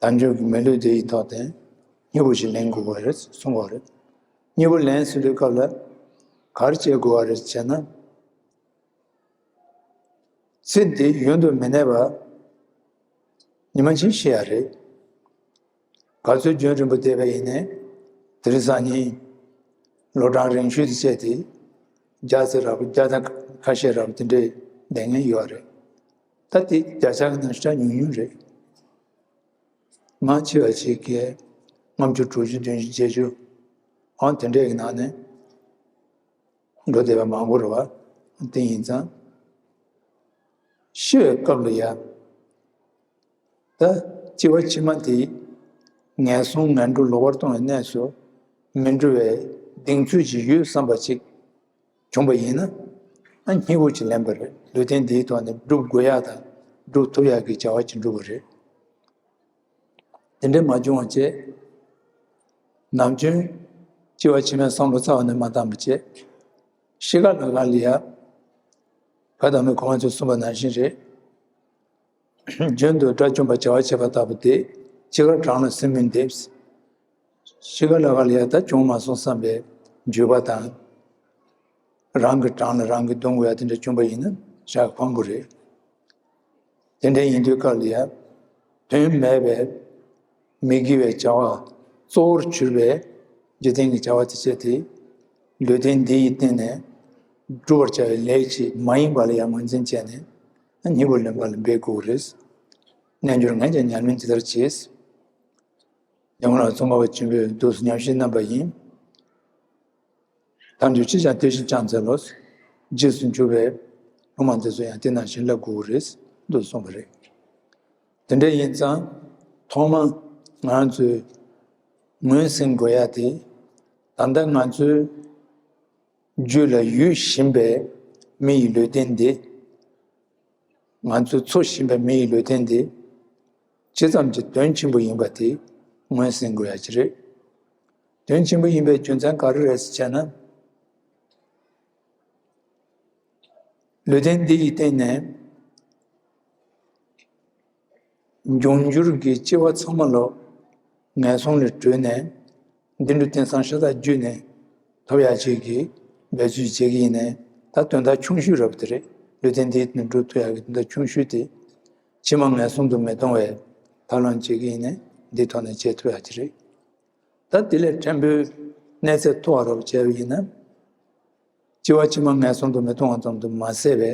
དལ་འབྱོར་གྱི་མི་ལུས་འདི་ཡི་ཐོག་ཏུ་སྙིང་པོ་ཞིག་ལེན་དགོས་པ་རེད་གསུང་བ་རེད། སྙིང་པོ་ལེན་ཟེར་དུས་སྐབས་ལ་ག་རེ་བྱེད་དགོས་པ་རེད་ཟེར་ན། ཚེ་འདི་ཡུན་དུ་མི་གནས་པ། ཉི་མ་གཅིག་ཤི་ཡ་རེད། ག་ཚོད་རྒྱུན་རིང་པོ་བསྡད་པ་ཡིན་ནའི། དེ་རིང་སང་ཉིན་ལོ་གྲངས་རིང་ཤོས་དེ་བྱས་ཏེ། བརྒྱ་ཙམ་རག་པ། བརྒྱ་དང་ཁ་ཤས་རག་པ་དེ་འདྲས་བསྡད་མཁན་ཡོད་རེད། ད་དེ་བརྒྱ་ཆ་གི་ནང་ཞེ་དྲག་ཉུང་ཉུང་རེད། མང་ཆེ་བ་ཞིག་གིས་ལྔ་བཅུ་དྲུག་ཅུ་བདུན་ཅུ་བརྒྱད་ཅུ། འོ་དེ་འདྲས་ཀྱི་ནང་ནས་འགྲོ་བསྡད་པ་མང་པོ་རེད་བ། དེ་ཡིན་ཙང་ཤི་བའི་སྐབས་ལ་ཡ། ད་སྐྱེ་བ་ཕྱི་མ་དེ་ངན་སོང་ངན་འགྲོ་ལོག་པར་ལྟུང་བའི་གནས་སུ་མི་འགྲོ་བའི་གདེང་ཚོད་ཅིག་ཡོད་བསམ་པ་ཅིག་བྱུང་བ་ཡིན་ན། ཨ། སྙིང་པོ་ཅིག་ལེན་པ་རེད། ལུས་རྟེན་འདིའི་ཐོག་ནས་སྒྲུབ་དགོས་ཡག་དང་སྒྲུབ་ཐུབ་ཡག་གི་བྱ་བ་ཅིག་འགྲུབ་པ་རེད། དེ་འདྲ་མ་བྱུང་བ་བྱས། ནམ་རྒྱུན་སྐྱེ་བ་ཕྱི་མའི་བསམ་བློ་རྩ་བ་ནས་མ་བཏང་བ་བྱས། ཤི་ཁ་ལ་ཁ་ལ་ཡ། བཀའ་གདམས་པའི་གོ་འཕང་ཚོས་གསུངས་པ་ནང་བཞིན་རེད། རྒྱུན་དུ་དགྲ་བཅོམ་པར་བྱ་བ་བྱེད་པ་ལྟ་བུ་སྟེ། འཆི་ཁར་གྲང་ལ་སེམས་མི་འདེབས། ཤི་ཁ་ལ་ཁ་ལ་ཡ་ད་བྱུང་མ་སོང་བསམ་པའི་འགྱོད་པ་དང་། རང་གི་གྲང་ལ་རང་གིས་འདོན་དགོས་ཡ་དེ་འདྲ་བྱུང་བ་ཡིན་ན་ཞེ་དྲག་ཕངས་པོ་རེད། དེ་འདྲ་ཡིན་དུས་སྐབས་ལ་ཡ། དོན་མེད་པའི་མི་དགེ་བའི་བྱ་བ་གཙོ་བོར་གྱུར་པའི་འཇིག་རྟེན་གྱི་བྱ་བ་དེ་བྱས་ཏེ། ལུས་རྟེན་འདི་ཡི་སྟེང་ནས་སྒྲུབ་པར་བྱ་བའི་ལས་ཅིག་མ་ཡིན་པ་ལ་ཡང་ངོས་འཛིན་བྱས་ནས་སྙིང་པོ་ལེན་པ་ལ་འབད་དགོས་རེད། རྣལ་འབྱོར་ངས་ཀྱང་ཉམས་ལེན་ཇི་ལྟར་བྱེད། ཡང་ན་ཙོང་ཁ་པ་ཆེན་པོས་འདུག་སེ་ཉམས་བཞེས་གནང་བ་ཡིན། ཐམས་ཅད་ཅིས་ཀྱང་དེ་བཞིན་སྦྱངས་འཚལ་ལོ། རྗེས་སུ་འཇུག་པའི་སློབ་མ་དེ་ཚོ་ཡང་དེ་ནང་བཞིན་བསླབ་དགོས་རེད་འདུག་གསུངས་པ་རེད། དེ་འདྲ་ཡིན་ཙང་ཐོག་མ་ང་ཚོས་ངོས་ཟིན་དགོས་ཡ་དེ། ད་ལྟ་ང་ཚོའི་རྒྱུད་ལ་ཡོད་བཞིན་པའི་མི་ཡི་ལུས་རྟེན་འདི། ང་ཚོས་འཚོ་བཞིན་པའི་མི་ཡི་ལུས་རྟེན་འདི་ཇི་ཙམ་གྱི་དོན་ཆེན་པོ་ཡིན་པ་དེ་ངོས་ཟིན་དགོས་ཡ་ཅིག་རེད། དོན་ཆེན་པོ་ཡིན་པའི་རྒྱུ་མཚན་ག་རེ་རེད་ཟེར་བྱས་ན། ལུས་རྟེན་འདི་ཡི་སྟེང་ནས་འབྱུང་འགྱུར་གྱི་སྐྱེ་བ་ཚང་མ་ལོ་ངན་སོང་ལས་གྲོལ་ནས། བདེ་འགྲོ་རྟེན་བཟང་ཤ་སྟག་བརྒྱུད་ནས་ཐོབ་ཡག་ཅིག་གི་འབད་རྩོལ་བྱེད་ཀྱི་ཡིན་ནའི། ད་དོན་དག་ཆུང་ཤོས་རབ་དེ་རེད། ལུས་རྟེན་འདིའི་ནང་འགྲོ་ཐུབ་ཡག་གི་དོན་དག་ཆུང་ཤོས་དེ། ཕྱི་མ་ངན་སོང་དུ་མི་ལྟུང་བའི་ཐབས་ལམ་བྱེད་ཀྱི་ཡིན་ནའི་འདིའི་ཐོག་ནས་བྱེད་ཐུབ་ཡག་ཅིག་རེད། ད་དེ་ལས་ཕྲན་བུ་གནས་ཚད་མཐོ་བ་རབ་བྱས་པ་ཡིན་ན། སྐྱེ་བ་ཕྱི་མ་ངན་སོང་དུ་མི་ལྟུང་བ་ཙམ་དུ་མ་ཟད་པའི།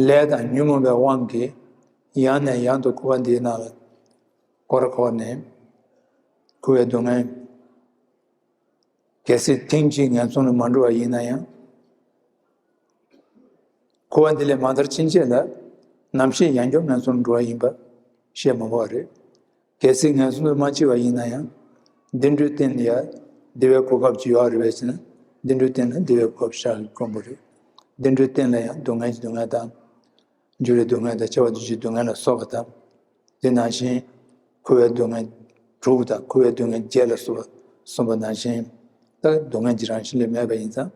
ལས་དང་ཉོན་མོངས་པའི་དབང་གིས་ཡང་ནས་ཡང་དུ་འཁོར་བ་འདིའི་ནང་ལ་འཁོར་འཁོར་ནས་འཁོར་བའི་སྡུག་བསྔལ། གལ་སྲིད་ཐེངས་གཅིག་ངན་སོང་ལ་མ་འགྲོ་བ་ཡིན་ན་ཡང་། འཁོར་བ་འདི་ལས་མ་ཐར་ཕྱིན་ཆད་ལ་ནམ་ཞིག་ཡང་བསྐྱར་ངན་སོང་ལ་འགྲོ་བ་ཡིན་པ་བཤད་མ་དགོས་པ་རེད། གལ་སྲིད་ངན་སོང་དུ་མ་སྐྱེས་པ་ཡིན་ན་ཡང་། བདེ་འགྲོའི་རྟེན་ལ་ཡང་བདེ་བའི་གོ་སྐབས་ཅིག་ཡོད་རེད་པས་ཟེར་ན། བདེ་འགྲོའི་རྟེན་ལ་བདེ་བའི་གོ་སྐབས་ཤར་གྱི་དཀོན་པོ་རེད། བདེ་འགྲོའི་རྟེན་ལ་ཡང་སྡུག་བསྔལ་གྱི་སྡུག་བསྔལ་དང་། འགྱུར་བའི་སྡུག་བསྔལ་དང་། སྐྱེ་བ་འདི་ཕྱིའི་སྡུག་བསྔལ་ལ་སོགས་པ་དང་། དེ་ནང་བཞིན་འཁོར་བའི་སྡུག་བསྔལ་དྲུག་དང་། འཁོར་བའི་སྡུག་བསྔལ་བརྒྱད་ལ་སོགས་པ་གསུངས་པ་ནང་བཞིན། ད་སྡུག་བསྔལ་གྱི་རང་བཞིན་ལས་མེད་པ་ཡིན་ཙང་།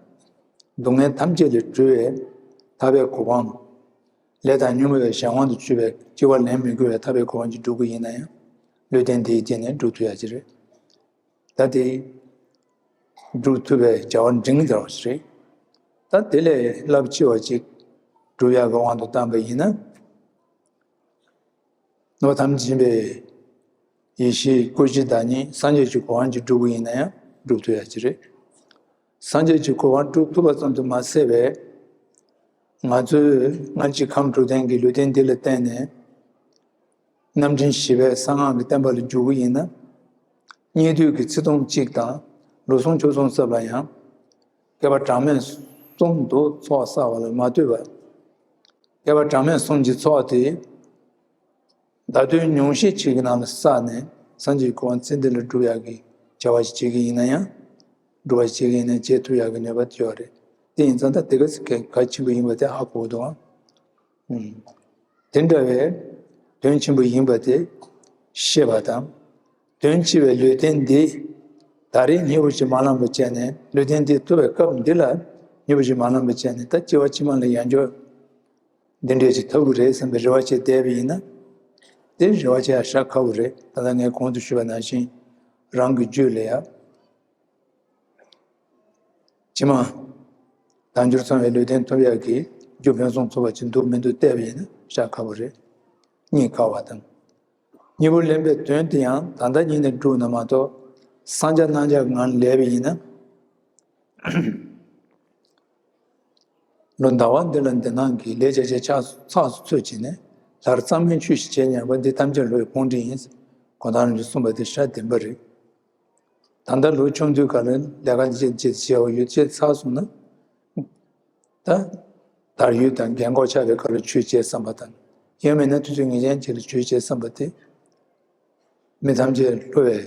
སྡུག་བསྔལ་ཐམས་ཅད་ལས་གྲོལ་བའི་ཐར་པའི་གོ་འཕང་། ལས་དང་ཉོན་མོངས་པའི་གཞན་དབང་དུ་གྱུར་པའི་སྐྱེ་བ་ལེན་མི་དགོས་པའི་ཐར་པའི་གོ་འཕང་ཅིག་སྒྲུབ་དགོས་ཡིན་ན་ཡང་། ལུས་རྟེན་འདིའི་སྟེང་ནས་སྒྲུབ་ཐུབ་ཡག་ཅིག་རེད། ད་དེ་སྒྲུབ་ཐུབ་པའི་བྱ་བ་འབྲིང་དྲགས་ཞིག་རེད། ད་དེ་ལས་རླབས་ཆེ་བ་ཅིག་སྒྲུབ་ཡག་གི་དབང་དུ་བཏང་བ་ཡིན་ན། ནོར་ཐམས་ཅད་མཁྱེན་པའི་ཡེ་ཤེས་སྐུ་བཞི་བདག་ཉིད་སངས་རྒྱས་ཀྱི་གོ་འཕང་ཅིག་སྒྲུབ་དགོས་ཡིན་ན་ཡང་སྒྲུབ་ཐུབ་ཡག་ཅིག་རེད། སངས་རྒྱས་ཀྱི་གོ་འཕང་སྒྲུབ་ཐུབ་པ་ཙམ་དུ་མ་ཟད་པའི། ང་ཚོས་སྔ་ཕྱི་ཁམས་དྲུག་ལྡན་གྱི་ལུས་རྟེན་འདི་ལ་བརྟེན་ནས། རྣམ་འདྲེན་བཞི་པའི་གསང་སྔགས་ཀྱི་བསྟན་པ་ལ་འཇུག་གི་ཡིན་ན། སྙིགས་དུས་ཀྱི་ཚེ་ཐུང་གཅིག་དང་ལོ་གསུམ་ཕྱོགས་གསུམ་ཙམ་ལ་ཡང་། བསྐལ་པ་གྲངས་མེད་གསུམ་དུ་ཚོགས་བསགས་པ་ལ་མ་ལྟོས་པར། བསྐལ་པ་གྲངས་མེད་གསུམ་གྱི་ཚོགས་དེ། ད་དུང་ཉུང་ཤས་ཅིག་གི་ནང་ལ་བསགས་ནས་སངས་རྒྱས་གོ་འཕང་ཚེ་འདི་ལ་སྒྲུབ་ཡག་གི་བྱ་བ་ཞིག་བྱེད་ཀྱི་ཡིན་ན་ཡང་། སྒྲུབ་པ་བྱེད་ཀྱི་ཡིན་ན་བྱེད་ཐུབ་ཡག་གི་ནུས་པ་དེ་ཡོད་རེད། དེ་ཡིན་ཙང་ད་དེ་ག་ཚོད་གལ་ཆེན་པོ་ཡིན་པ་དེ་ཧ་གོ་འདུག་ཨང་། དེ་འདྲ་བའི་དོན་ཆེན་པོ་ཡིན་པ་དེ་ཤེས་པ་དང་། དོན་ཆེ་བའི་ལུས་རྟེན་འདི་ད་རེས་སྙིང་པོ་ཞིག་མ་བླངས་པ་བྱས་ནས། ལུས་རྟེན་འདི་ཐོབ་པའི་སྐབས་འདི་ལ་སྙིང་པོ་ཞིག་མ་བླངས་པ་བྱས་ནས། ད་སྐྱེ་བ་ཕྱི་མ་ལ་ཡང་བསྐྱར་འདི་འདྲས་ཅིག་ཐོབ་ཀྱི་རེད་བསམ་པའི་རེ་བ་བྱས་བསྡད་པ་ཡིན་ན། དེ་རེ་བ་བྱེད་ཡ་ཧྲ་ཁག་པོ་རེད། ད་ལྟ་ངས་གོང་དུ་ཞུས་པ་ནང་བཞིན་རང་གི་རྒྱུད་ལ་ཡ། ཕྱི་མ་དལ་འབྱོར་ཚང་བའི་ལུས་རྟེན་ཐོབ་ཡག་གི་ རྒྱུ་ཕུན་སུམ་ཚོགས་པ་ཅིག་འདུག་མི་འདུག་བལྟས་པ་ཡིན་ན་ཤ་ཁ་པོ་རེད། རྙེད་དཀའ་བ་དང་། གཉིས་པོ་ལེན་པའི་དོན་དེ་ཡང་ད་ལྟ་ཉིད་ནས་བསྒྲུབས་ན་མ་གཏོགས་སངས་རྒྱས་རྣམ་བསྐྱར་ངང་ལས་པ་ཡིན་ན། ལོ་ཟླ་བ་འདི་ལ་འདི་སྣང་གི་ལས་བྱ་བྱེད་ཚགས་སུ་ཚུད་ཅིང་ནས་ལྷར་གཙང་མའི་ཆོས་ཤིག་བྱེད་སྙམ་པ་འདི་ཐམས་ཅད་བློའི་དཔུང་སྒྲིག་ཡིན། གོ་ཐང་རིན་པོ་གསུངས་པ་འདི་ཤ་བདེན་པ་རེད། ད་ལྟ་ལོ་ཆུང་དུས་ག་ལ་ལས་ཀ་འདི་བྱེད་བྱེད་བྱེད་པ་ཡོད་ཅེས་ཚར་སོང་ན། ད་དར་ཡུལ་དང་རྒན་གོག་ཆགས་པའི་སྐབས་ལ་ཆོས་བྱེད་བསམ་པ་དང་། ཡང་མིན་ན་དུས་ཚོད་ངེས་ཅན་ཅིག་ལ་ཆོས་བྱེད་བསམ་པ་དེ། མི་ཐམས་ཅད་བསླུ་བའི་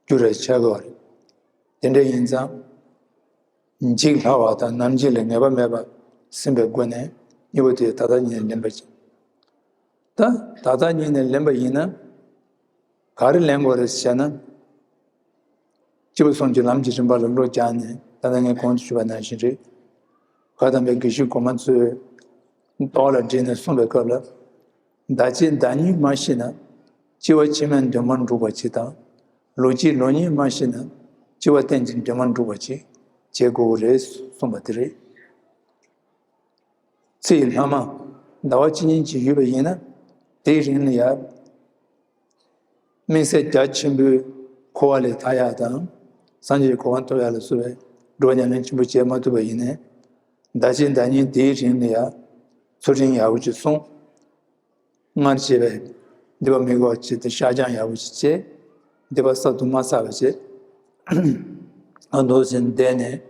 རྒྱུ་རེ་ཆགས་དགོས་པ་རེད། དེ་འདྲ་ཡིན་ཙང་། འཇིག་སླ་བ་དང་ནམ་འཇིག་ལ་ངེས་པ་མེད་པ་སེམས་པའི་སྒོ་ནས་གཉིས་པོ་དེ་ད་ལྟ་ཉིད་ནས་ལེན་པ་ཅིག་ད་ད་ལྟ་ཉིད་ནས་ལེན་པ་ཡིན་ན། ག་རེ་ལེན་དགོས་རེད་ཟེར་ན། སྐྱེས་བུ་གསུམ་གྱི་ལམ་གྱི་རིམ་པ་ལ་བློ་སྦྱངས་ནས་ད་ལྟ་ངས་གོང་དུ་ཞུས་པ་ནང་བཞིན་རེད། བཀའ་གདམས་པའི་དགེ་བཤེས་གོང་མ་ཚོས་རྟོགས་ལ་བསྒྲིལ་ནས་གསུངས་པའི་སྐབས་ལ། ཟླ་གཅིག་ཟླ་གཉིས་མ་ཤི་ན་སྐྱེ་བ་ཕྱི་མའི་འདུན་མ་འགྲུབ་པ་ཅིག་དང་། ལོ་གཅིག་ལོ་གཉིས་མ་ཤི་ན་སྐྱེ་བ་གཏན་གྱི་འདུན་མ་འགྲུབ་པ་ཅིག་བྱེད་དགོས་ཀྱི་རེད་གསུངས་པ་དེ་རེད། ཚེ་ཡི་ལྷག་མ་ཟླ་བ་གཅིག་གཉིས་ཅིག་ཡོད་པ་ཡིན་ན། དེའི་རིང་ལ་ཡང་དམིགས་བསལ་རྒྱ་ཆེན་པོའི་འཁོར་བ་ལས་ཐར་ཡག་དང་། སངས་རྒྱས་ཀྱི་གོ་འཕང་ཐོབ་ཡག་ལ་སོགས་པའི་སྒྲུབ་པ་ཉམས་ལེན་ཆེན་པོ་བྱེད་མ་ཐུབ་པ་ཡིན་ནའི། ཟླ་གཅིག་ཟླ་གཉིས་དེའི་རིང་ལ་ཡང་ཚུལ་ཁྲིམས་ཡག་པོ་ཅིག་སྲུང་། སྔར་བྱས་པའི་སྡིག་པ་མི་དགེ་བ་ཅིག་དང་བཤགས་སྦྱང་ཡག་པོ་ཅིག་བྱས། སྡིག་པ་བསགས་དང་མ་བསགས་པ་བྱས། ཨ་མདོ་ཟེར་བསྡད་ནས།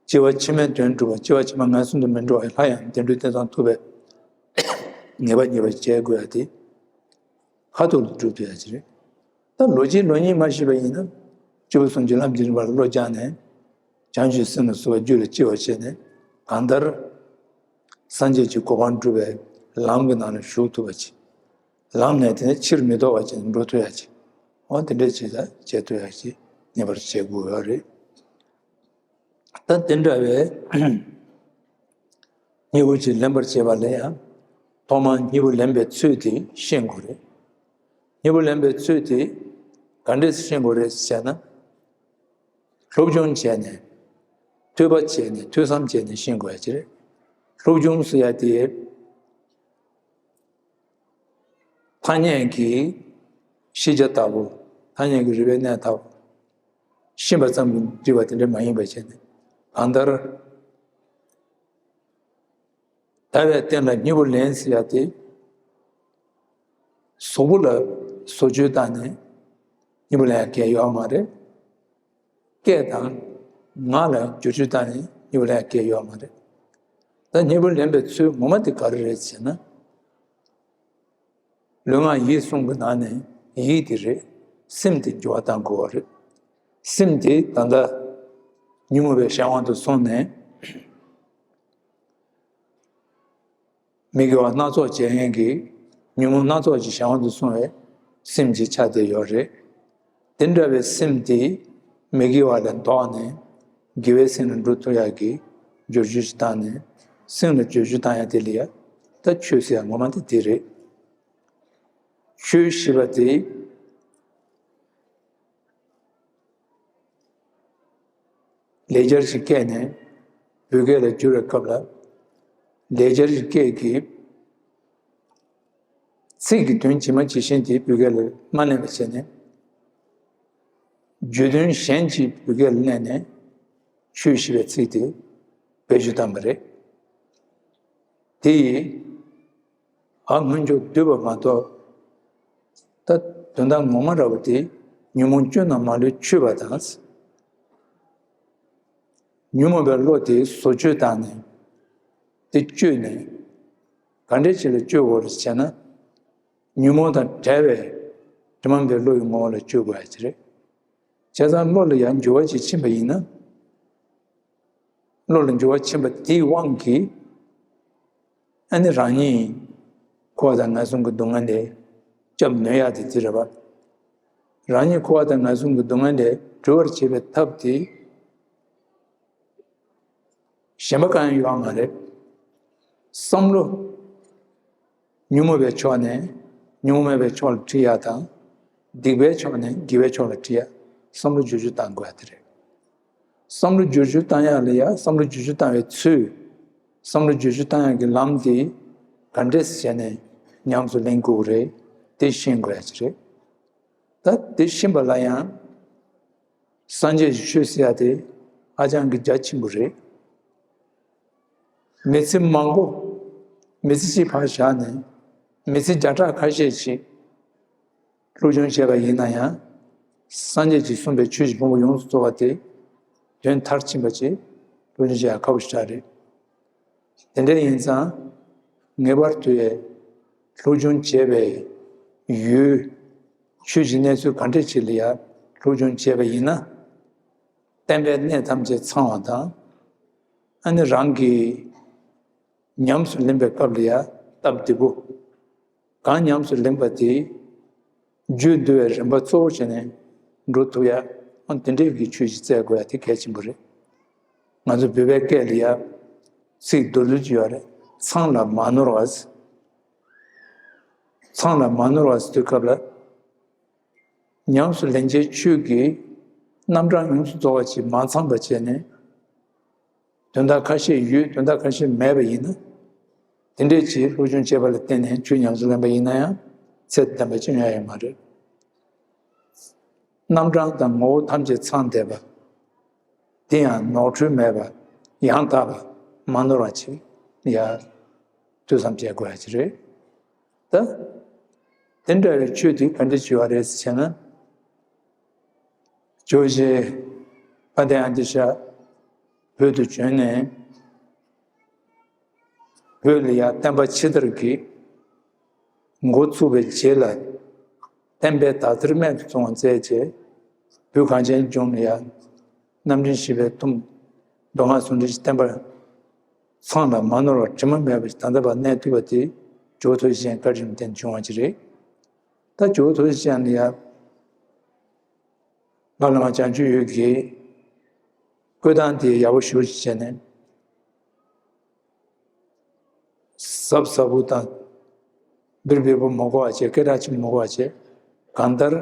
སྐྱེ་བ་ཕྱི་མའི་དོན་སྒྲུབ་པ། སྐྱེ་བ་ཕྱི་མ་ངན་སོང་དུ་མི་འགྲོ་བའི་སླར་ཡང་བདེ་འགྲོའི་རྟེན་ཙམ་ཐོབ་པའི་ངེས་པ་རྙེད་པར་བྱེད་དགོས་ཡ་དེ། ཁ་ཐུག་ཏུ་སྒྲུབ་ཐུབ་ཡ་ཅིག་རེད། ད་ལོ་གཅིག་ལོ་གཉིས་མ་ཤི་བ་ཡིན་ན། སྐྱེས་བུ་གསུམ་གྱི་ལམ་གྱི་རིམ་པ་ལ་བློ་སྦྱངས་ནས། བྱང་ཆུབ་སེམས་ལ་བཟོད་པ་རྒྱུད་ལ་སྐྱེ་བར་བྱས་ནས། གང་ལྟར། སངས་རྒྱས་ཀྱི་གོ་འཕང་སྒྲུབ་པའི་ལམ་གྱི་ནང་ལ་ཞུགས་ཐུབ་པ་ཅིག་ལམ་ནས་དེ་ནས་ཕྱིར་མི་ལྡོག་པ་ཅིག་འགྲོ་ཐུབ་ཡ་ཅིག་འོ་དེ་འདྲ་ཅིག་ལ་བྱེད་ཐུབ་ཡ་ཅིག་ངེས་པར་བྱེད་དགོས་ཡོད་རེད། ད་དེ་འདྲ་བའི་གཉིས་པོ་ཅིག་ལེན་པར་བྱེད་པ་ལ་ཡང་། ཐོག་མར་གཉིས་པོ་ལེན་པའི་ཚུལ་དེ་ཤེས་དགོས་རེད། གཉིས་པོ་ལེན་པའི་ཚུལ་དེ་ག་འདྲས་ཤེས་དགོས་རེད་ཟེར་ན། སློབ་སྦྱོང་བྱས་ནས། ཐོས་པ་བྱས་ནས། ཐོས་བསམ་བྱས་ནས་ཤེས་དགོས་ཡ་ཅིག་རེད། སློབ་སྦྱོང་ཟེར་ཡ་དེ། ཐ་སྙད་ཀྱི་ཤེས་བྱ་ལྟ་བུ། ཐ་སྙད་ཀྱི་རིགས་པའི་གནས་ལྟ་བུ། ཤེས་པ་ཙམ་གྱིས་འགྲིག་པ་དེ་འདྲ་མ་ཡིན་པ་བྱས་ནས། གང་ལྟར། ལྟ་བའི་རྟེན་ལ་གཉིས་པོ་ལེན་ཟེར་ཡ་དེ། གཟུགས་པོ་ལ་བཟོ་བཅོས་བཏང་ནས་གཉིས་པོ་ལེན་ཡ་གང་ཡང་ཡོད་མ་རེད། སྐད་དང་ངག་ལ་བསྒྱུར་བཅོས་བཏང་ནས་གཉིས་པོ་ལེན་ཡ་གང་ཡང་ཡོད་མ་རེད། ད་གཉིས་པོ་ལེན་པའི་ཚུལ་ངོ་མ་དེ་ག་རེ་རེད་ཟེར་ན། ལུས་ངག་ཡིད་གསུམ་གྱི་ནང་ནས་ཡིད་དེ་རེད། སེམས་དེ་འགྱུར་བ་གཏང་དགོས་པ་རེད། སེམས་དེ་ད་ལྟ་ཉོན་མོངས་པའི་གཞན་དབང་དུ་སོང་ནས། མི་དགེ་བ་སྣ་ཚོགས་བྱེད་མཁན་གྱི་ཉོན་མོངས་སྣ་ཚོགས་ཀྱི་གཞན་དབང་དུ་སོང་བའི་སེམས་ཀྱི་ཆ་དེ་ཡོད་རེད། དེ་འདྲ་བའི་སེམས་དེ་མི་དགེ་བ་ལས་ལྡོག་ནས་དགེ་བའི་སེམས་ལ་འགྲོ་ཐུབ་ཡག་གི་བསྒྱུར་བཅོས་ཤིག་བཏང་ནས། སེམས་ལ་བསྒྱུར་བཅོས་བཏང་ཡག་དེ་ལ་ཡ་ད་ཆོས་ཟེར་ཡག་ངོ་མ་དེ་དེ་རེད། ཆོས་ཞེས་པ་དེ། ལེགས་སྦྱར་ཞིག་བཀལ་ནས་བོད་སྐད་ལ་བསྒྱུར་བའི་སྐབས་ལ། ལེགས་སྦྱར་ཞིག་བཀལ་གྱི་ཚིག་གི་དོན་ཇི་མ་ཇི་བཞིན་དེ་བོད་སྐད་ལ་མ་གླེང་བ་བྱས་ནས། བརྗོད་དོན་གཞན་གྱི་བོད་སྐད་ལ་གླེང་ནས་ཆོས་ཞེས་པའི་ཚིག་དེ་བེད་སྤྱོད་བཏང་བ་རེད། དེ་ཡིས། ཨ་སྔོན་འཇུག་བསྡུས་པ་མ་གཏོགས། ད་དོན་དག་ངོ་མ་ར་བ་དེ་ཉོན་མོངས་སྐྱོན་རྣམས་མ་ལུས་ཆོད་པ་དང་། ཉོན་མོངས་པའི་བློ་དེ་བཟོ་བཅོས་བཏང་ནས། དེ་བཅོས་ནས། ག་འདྲས་ཅིག་ལ་བཅོས་དགོས་རེད་ཟེར་ན། ཉོན་མོངས་དང་བྲལ་བའི་དྲི་མ་མེད་པའི་བློ་ཡི་ངོ་བོ་ལ་བཅོས་དགོས་ཡ་ཅིག་རེད། བྱས་ཙང་བློ་ལ་ཡང་འགྱུར་བ་ཅིག་ཕྱིན་པ་ཡིན་ན། བློ་ལ་འགྱུར་བ་ཕྱིན་པ་དེའི་དབང་གིས། ཨ་ནི་རང་ཉིད་འཁོར་བ་དང་ངན་སོང་གི་སྡུག་བསྔལ་ལས་སྐྱོབ་ནུས་ཡག་དེ་དེ་རེད་པ། རང་ཉིད་འཁོར་བ་དང་ངན་སོང་གི་སྡུག་བསྔལ་ལས་གྲོལ་བར་བྱེད་པའི་ཐབས་དེ་གཞན་པ་གང་ཡང་ཡོད་མ་རེད། བསམ་བློ། ཉོན་མོངས་པའི་ཕྱོགས་ནས་ཉོན་མོངས་མེད་པའི་ཕྱོགས་ལ་ཁྲིད་ཡག་དང་། སྡིག་པའི་ཕྱོགས་ནས་དགེ་བའི་ཕྱོགས་ལ་ཁྲིད་ཡག་བསམ་བློ་བསྒྱུར་བཅོས་བཏང་དགོས་ཡག་དེ་རེད། བསམ་བློ་བསྒྱུར་བཅོས་བཏང་ཡག་ལ་ཡང་བསམ་བློ་བསྒྱུར་བཅོས་བཏང་བའི་ཚུལ། བསམ་བློ་བསྒྱུར་བཅོས་བཏང་ཡག་གི་ལམ་དེ་ག་འདྲས་བྱས་ནས་ཉམས་སུ་ལེན་དགོས་ཀྱི་རེད། དེ་ཤེས་དགོས་ཡག་ཅིག་རེད། ད་དེ་ཤེས་པ་ལ་ཡང་སངས་རྒྱས་ཀྱི་ཆོས་ཟེར་ཡག་དེ་ཧ་ཅང་གི་རྒྱ་ཆེན་པོ་རེད། མི་ཚེ་མང་པོ། མི་ཚེ་གཅིག་ཕར་བཞག་ནས་མི་ཚེ་བརྒྱ་ཕྲག་ཁ་ཤས་ཤིག་སློབ་སྦྱོང་བྱས་པ་ཡིན་ན་ཡང་། སངས་རྒྱས་ཀྱིས་གསུངས་པའི་ཆོས་ཀྱི་ཕུང་པོ་ཡོངས་སུ་རྫོགས་པ་དེ་དོན་མཐར་ཕྱིན་པ་ཅིག་སློབ་སྦྱོང་བྱེད་ཡག་ཁག་པོ་ཞེ་དྲག་རེད། དེ་འདྲ་ཡིན་ཙང་ངེས་པར་དུ་སློབ་སྦྱོང་བྱས་པའི་ཡུལ། ཆོས་ཀྱི་གནས་ཚུལ་ག་འདྲ་ཅིག་ལ་ཡང་སློབ་སྦྱོང་བྱས་པ་ཡིན་ན། བསྟན་པའི་གནས་ཐམས་ཅད་ཚང་བ་དང་། ཨ་ནི་རང་གི་ཉམས་སུ་ལེན་པའི་སྐབས་ལ་ཡང་སྟབས་བདེ་པོ། གང་ཉམས་སུ་ལེན་པ་དེ་རྒྱུད་འདུལ་བའི་རིམ་པ་གཙོ་བོ་བྱས་ནས་འགྲོ་ཐུབ་ཡག། ཨང་། དེ་འདྲའི་གི་ཆོས་ཤིག་བཙལ་དགོས་ཡག་དེ་གལ་ཆེན་པོ་རེད། ང་ཚོ་བོད་པའི་སྐད་ལ་ཡང་ཚིག་མདོར་བསྡུས་ཅིག་ཡོད་རེད། ཚངས་ལ་མ་ནོར་བ། ཚངས་ལ་མ་ནོར་བ་ཟེར་དུས་སྐབས་ལ། ཉམས་སུ་ལེན་བྱའི་ཆོས་ཀྱི་རྣམ་གྲངས་ཡོངས་སུ་རྫོགས་པ་ཅིག་མ་ཚང་བ་བྱས་ནས། དོན་དག་ཁ་ཤས་ཡོད། དོན་དག་ཁ་ཤས་མེད་པ་ཡིན་ན། དེ་འདྲས་ཀྱིས་སློབ་སྦྱོང་བྱས་པ་ལ་བརྟེན་ནས་ཆོས་ཉམས་སུ་ལེན་པ་ཡིན་ན་ཡང་ཚད་ལྡན་པ་ཅིག་ཡོང་ཡ་ཡོད་མ་རེད། རྣམ་གྲངས་དང་ངོ་བོ་ཐམས་ཅད་ཚང་བསྡད་པ། དེ་ཡང་ནོར་འཁྲུལ་མེད་པ། ཡང་དག་པ། མ་ནོར་བ་ཅིག་ཡ་ཐོས་བསམ་བྱེད་དགོས་ཡ་ཅིག་རེད། ད་དེ་འདྲ་བའི་ཆོས་དེ་ག་འདྲ་བྱེད་པ་རེད་ཟེར་ན། ཇོ་བོ་རྗེ་དཔལ་ལྡན་ཨ་ཏི་ཤ་བོད་དུ་བྱོན་ནས། བོད་ལ་ཡང་བསྟན་པ་ཕྱི་དར་གྱི་འགོ་ཚུགས་པའི་རྗེས་ལ། བསྟན་པའི་དར་ཐེར་རྨད་དུ་བྱུང་བ་མཛད་བྱས། བོད་གངས་ཅན་ལྗོངས་ལ་ཡང་རྣམ་འདྲེན་བཞི་པའི་ཐུམ། མདོ་སྔགས་ཟུང་འབྲེལ་གྱི་བསྟན་པ་ཚང་ལ་མ་ནོར་བ་དྲི་མ་མེད་པ་ཞིག་ད་ལྟ་བར་གནས་ཐུབ་པ་དེ་ཇོ་བོ་ཐུགས་རྗེ་ཅན་བཀའ་དྲིན་བརྟེན་བྱུང་བ་ཅིག་རེད། ད་ཇོ་བོ་ཐུགས་རྗེ་ཅན་ལ་ཡང་། ལྷ་བླ་མ་བྱང་ཆུབ་འོད་ཀྱིས་བསྐོས་ཐང་དེ་ཡག་པོ་ཞེ་པོ་ཅིག་བྱས་ནས། གཟབ་གཟབ་པོ་དང་། སྦིར་སྦིར་པོ་མ་དགོས་པ་བྱས། སྐད་གྲགས་ཆེན་པོ་མ་དགོས་པ་བྱས། གང་ལྟར།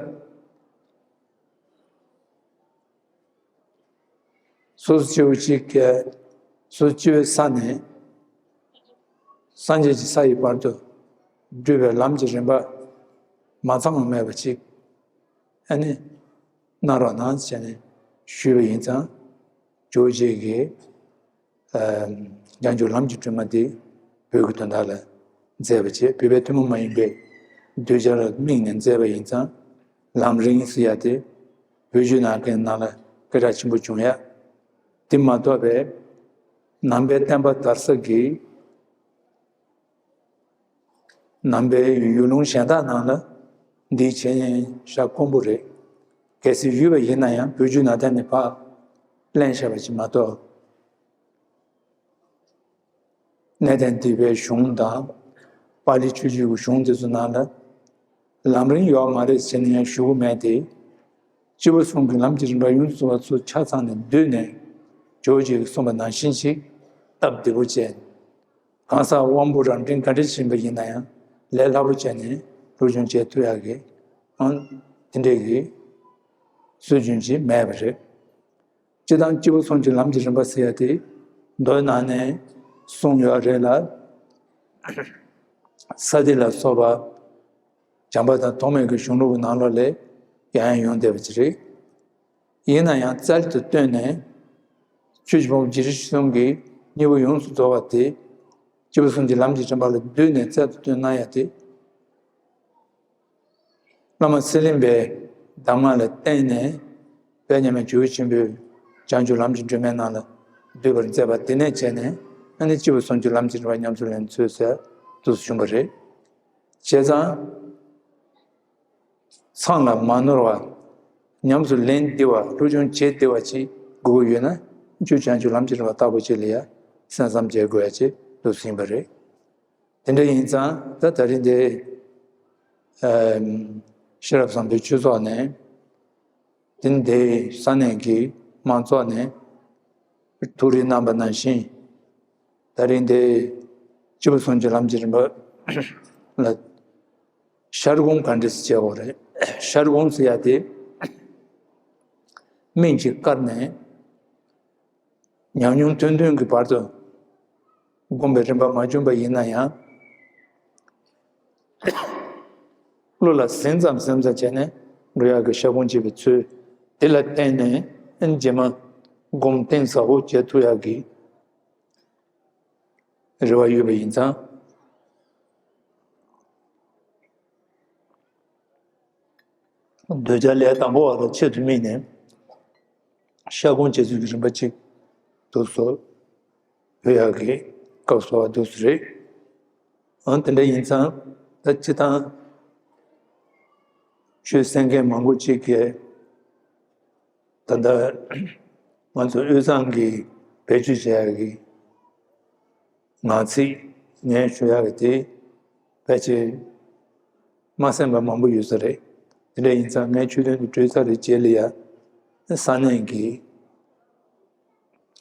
སོ་སོ་སྐྱེ་བོ་གཅིག་གིས་སོ་སོ་སྐྱེ་བོའི་ས་ནས་སངས་རྒྱས་ཀྱི་ས་ཡི་བར་དུ་བགྲོད་པའི་ལམ་གྱི་རིམ་པ་མ་ཚང་བ་མེད་པ་ཅིག་ཨ་ནི་གནང་རོགས་གནང་བྱས་ནས་ཞུས་པ་ཡིན་ཙང་། ཇོ་བོ་རྗེ་གིས་བྱང་ཆུབ་ལམ་གྱི་སྒྲོན་མ་དེ་བོད་ཀྱི་དོན་དག་ལ་མཛད་པ་བྱས། བོད་པའི་ཐུན་མོང་མ་ཡིན་པའི་གདུལ་བྱ་ལ་དམིགས་ནས་མཛད་པ་ཡིན་ཙང་། ལམ་རིམ་ཟེར་ཡ་དེ་བོད་བརྒྱུད་ནང་བསྟན་ནང་ལ་སྐད་གྲགས་ཆེན་པོ་བྱུང་ཡ། དེ་མ་གཏོགས་པའི་ནང་པའི་བསྟན་པ་དར་ས་གི་ནང་པའི་ཡུལ་ལུང་གཞན་དག་ནང་ལ་འདིའི་འཆད་ཉན་ཞེ་དྲག་དཀོན་པོ་རེད། གལ་སྲིད་ཡོད་པ་ཡིན་ན་ཡང་བོད་བརྒྱུད་ནང་བསྟན་ནས་ཕར་ལེན་བཞག་པ་ཅིག་མ་གཏོགས། གནས་བརྟན་སྡེ་པའི་གཞུང་དང་། པཱ་ལི་ཆོས་བརྒྱུད་ཀྱི་གཞུང་དེ་ཚོ་ནང་ལ་ལམ་རིམ་ཡོད་མ་རེད་ཟེར་ནས་ཡང་ཞུ་གི་མེད་དེ། སྤྱི་བོ་གསུམ་གྱི་ལམ་གྱི་རིམ་པ་ཡོངས་སུ་རྫོགས་པ་ཚུར་ཆ་ཚང་ནས་བསྡུས་ནས་ཇོ་བོ་རྗེས་གསུངས་པ་ནང་བཞིན་ཞིག་སྟབས་བདེ་པོ་བྱས། གང་ཟག་དབང་པོ་རང་དྲིན་ག་འདྲ་ཕྱིན་པ་ཡིན་ན་ཡང་ལས་སླ་པོ་བྱས་ནས་སློབ་སྦྱོང་བྱེད་ཐུབ་ཡག་གི་ཨང་དེ་འདྲས་ཀྱི་སྲོལ་རྒྱུན་ཅིག་མེད་པ་རེད། སྤྱིར་བཏང་སྤྱི་བོ་གསུམ་གྱི་ལམ་གྱི་རིམ་པ་ཟེར་ཡ་དེ་མདོའི་ནང་ནས་གསུངས་ཡོད་རེད་ལ། ས་ཏི་ལ་སོགས་པ་བྱམས་པ་དང་ཐོགས་མེད་ཀྱི་གཞུང་ལུགས་ཀྱི་ནང་ལོགས་ལས་ཡང་ཡང་ཡོང་བསྡད་པ་ཅིག་རེད། ཡིན་ན་ཡང་རྩལ་དུ་བཏོན་ནས་ཆོས་ཀྱི་ཕུང་པོ་རྗེས་དྲན་གསུམ་གྱི་སྙིང་པོ་ཡོངས་སུ་རྫོགས་པ་དེ་སྤྱི་བོ་གསུམ་གྱི་ལམ་གྱི་རིམ་པ་ལ་བསྡུས་ནས་རྩལ་དུ་བཏོན་གནང་ཡ་དེ། བླ་མ་ཚེ་རིང་པའི་གདམས་ངག་ལ་བརྟེན་ནས་དཔལ་མཉམ་མེད་ཇོ་བོ་ཆེན་པོས་བྱང་ཆུབ་ལམ་གྱི་སྒྲོན་མའི་ནང་ལ་བསྡུས་པར་མཛད་པ་དེ་ནས་བྱས་ནས་ཨ་ནི་སྤྱི་བོ་གསུམ་གྱི་ལམ་གྱི་རིམ་པ་ཉམས་སུ་ལེན་ཚུལ་ཟེར་དུ་བྱུང་བ་རེད། བྱས་ཙང་། ཚང་ལ་མ་ནོར་བ། ཉམས་སུ་ལེན་བདེ་བ། སློབ་སྦྱོང་བྱེད་བདེ་བ་ཅིག་དགོས་ཀྱི་ཡོད་ན་ཆོས་བྱང་ཆུབ་ལམ་གྱི་རིམ་པ་ལྟ་བུ་ཅིག་ལ་ཡ་གསན་བསམ་བྱེད་དགོས་ཡ་ཅིག་ཏུ་ཟིན་པ་རེད། དེ་འདྲ་ཡིན་ཙང་ད་ད་རིང་འདི་ཨམ་ཤེས་རབ་བཟང་པོའི་ཆོས་ཚོགས་ནས་དེ་འདི་ས་གནས་ཀྱི་མང་ཚོགས་ནས་ཐུགས་རེ་གནང་པ་ནང་བཞིན། ད་རིང་འདི་སྤྱི་བོ་གསུམ་གྱི་ལམ་གྱི་རིམ་པ་ལ་ཤར་སྒོམ་ག་འདྲས་སེ་བྱེད་དགོས་རེད། ཤར་སྒོམ་ཟེར་ཡ་དེ་སྨིན་གྱིས་བཀར་ནས། ཉམས་མྱོང་ཐོན་ཐོན་གྱི་བར་དུ་ སྒོམ་པའི་རིམ་པ་མ་བྱུང་པ་ཡིན་ན་ཡང་། བློ་ལ་ཟིན་ཙམ་ཟིན་ཙམ་བྱས་ནས་འགྲོ་ཡག་གི་ཤ་སྒོང་འབྱེད་པའི་ཚུལ་དེ་ལ་བརྟེན་ནས་རྗེས་མ་སྒོམ་གཏིང་ཟབ་པོ་བྱེད་ཐུབ་ཡག་གི་རེ་བ་ཡོད་པ་ཡིན་ཙང་། གདུལ་བྱ་ལས་དང་པོ་བ་ལ་ཆེད་དུ་དམིགས་ནས་ཤ་སྒོང་འབྱེད་ཚུལ་གྱི་རིམ་པ་གཅིག་ཏུ་བཟོ་ཡག་གི་སྐབས་སུ་བ་འདུག་སེ་རེད། འོན་དེ་འདྲ་ཡིན་ཙང་ད་སྤྱིར་བཏང་ཆོས་གསན་མཁན་མང་པོ་ཅིག་གིས་ད་ལྟ་ང་ཚོ་དབུས་གཙང་གི་བེད་སྤྱོད་བྱེད་ཡག་གི་ངག་ཚིག་ངས་ཞུ་ཡག་གི་དེ་ཕལ་ཆེར་མ་གསན་པ་མང་པོ་ཡོད་ས་རེད། དེ་འདྲ་ཡིན་ཙང་ངས་ཆོས་ཐུན་དུ་གྲོལ་ཚར་བའི་རྗེས་ལ་ཡ་ས་གནས་ཀྱི་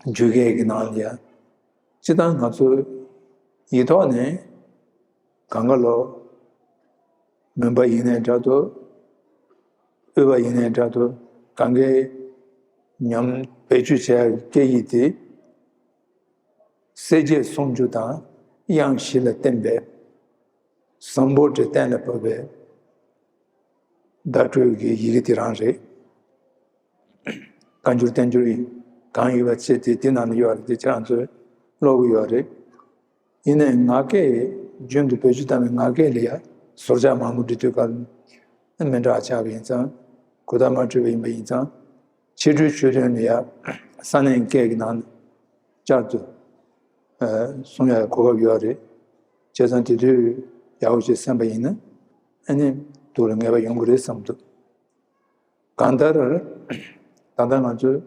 བརྗོད་སྐད་ཀྱི་ནང་ལ་ཡ། སྤྱིར་བཏང་ང་ཚོ་ཡིག་ཐོག་ནས་གང་ག་ལོ་མོན་པ་ཡིན་ནའི་འདྲ་འདུག་དབུས་པ་ཡིན་ནའི་འདྲ་འདུག་གང་གའི་ཉམས་བེད་སྤྱོད་བྱས་སྐད་ཡིག་དེ་གསལ་བྱེད་སུམ་ཅུ་དང་དབྱངས་བཞི་ལ་བརྟེན་པའི་བཟང་པོ་འདྲེ་གཏན་ལ་ཕབ་པའི་བརྡ་སྤྲོད་ཀྱི་ཡི་གེ་དེ་རང་རེད། བཀའ་འགྱུར་བསྟན་འགྱུར་གང་ཡོད་པ་ཆེ་དེ་དེ་ནང་ལ་ཡོད་རེད། དེ་ཁྱེད་རང་ཚོས་ཀློག་གི་ཡོད་རེད། ཡིན་ནའི་ངག་སྐད་རྒྱུན་དུ་བེད་སྤྱོད་བཏང་བའི་ངག་སྐད་ལ་ཡང་ཟུར་ཆག་མང་པོ་འབྲི་དུས་སྐབས་མི་འདྲ་བ་ཆགས་པ་ཡིན་ཙང་གོ་བརྡ་མ་འཕྲོད་པ་ཡིན་པ་ཡིན་ཙང་། ཕྱི་དྲོའི་ཆོས་ཐུན་ལ་ཡང་ས་གནས་སྐད་ཀྱི་ནང་བསྐྱར་དུ་གསུང་ཡག་གོ་སྐབས་ཡོད་རེད། བྱས་ཙང་དེ་དུས་ཡག་པོ་ཞིག་གསན་པ་ཡིན་ན་ཨ་ནི་སྡུག་ལ་ངེས་པ་ཡོང་གི་རེད་བསམ་འདུག་གང་ལྟར་ད་ལྟ་ང་ཚོས་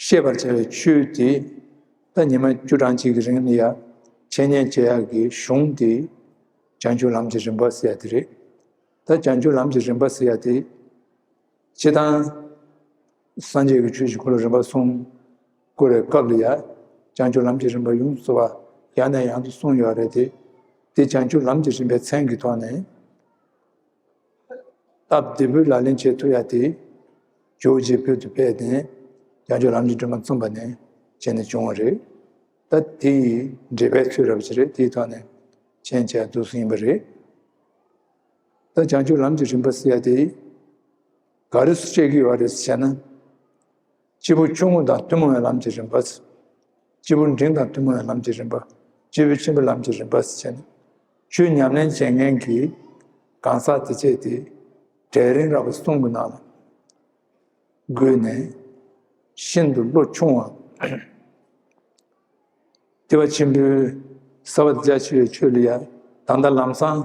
བཤད་པར་བྱ་བའི་ཆོས་དེ་ད་ཉི་མ་བཅུ་གྲངས་གཅིག་གི་རིང་ལ་ཡ་འཆད་ཉན་བྱེད་ཡག་གི་གཞུང་དེ་བྱང་ཆུབ་ལམ་གྱི་རིམ་པ་ཟེར་ཡ་དེ་རེད། ད་བྱང་ཆུབ་ལམ་གྱི་རིམ་པ་ཟེར་ཡ་དེ་སྤྱིར་བཏང་སངས་རྒྱས་ཀྱི་ཆོས་བཞི་ཀུན་ལ་རིམ་པ་གསུམ་བསྐོར་བའི་སྐབས་ལ་ཡ་བྱང་ཆུབ་ལམ་གྱི་རིམ་པ་ཡོངས་སུ་རྫོགས་པ་ཡང་ནས་ཡང་དུ་གསུངས་ཡོད་རེད་དེ། དེ་བྱང་ཆུབ་ལམ་གྱི་རིམ་པའི་མཚན་གྱི་ཐོག་ནས། སྟབས་བདེ་པོའི་ལག་ལེན་བྱེད་ཐུབ་ཡ་དེ། ཇོ་བོ་རྗེ་བོད་དུ་ཕེབས་ནས་བྱང་ཆུབ་ལམ་གྱི་སྒྲོན་མ་བརྩམས་པ་ནས་བྱས་ནས་བྱུང་བ་རེད། ད་དེ་ཡི་འགྲེལ་པའི་ཚུལ་རབ་ཅིག་རེད། དེའི་ཐོག་ནས་མཁྱེན་བྱས་འདུག་སེ་ཡིན་པ་རེད། ད་བྱང་ཆུབ་ལམ་གྱི་རིམ་པ་ཟེར་ཡ་དེ་ག་རེ་སུ་བཤད་ཀྱི་ཡོད་རེད་ཟེར་ན། སྐྱེས་བུ་ཆུང་ངུ་དང་ཐུན་མོང་བའི་ལམ་གྱི་རིམ་པ། སྐྱེས་བུ་འབྲིང་དང་ཐུན་མོང་བའི་ལམ་གྱི་རིམ་པ། སྐྱེས་བུ་ཆེན་པོའི་ལམ་གྱི་རིམ་པ་ཟེར་བྱས་ནས། ཆོས་ཉམས་ལེན་བྱེད་མཁན་གྱི་གང་ཟག་དེ་བྱས་ཏེ། གྲལ་རིམ་རབ་གསུམ་གྱི་ནང་ལ་བགོས་ནས་ཤིན་ཏུ་བློ་ཆུང་བ། བསྟི་བ་ཆེན་པོའི་ས་བ་རྒྱ་ཆེ་བའི་ཆོས་ལ་ཡང་ད་ལྟ་ལམ་སང་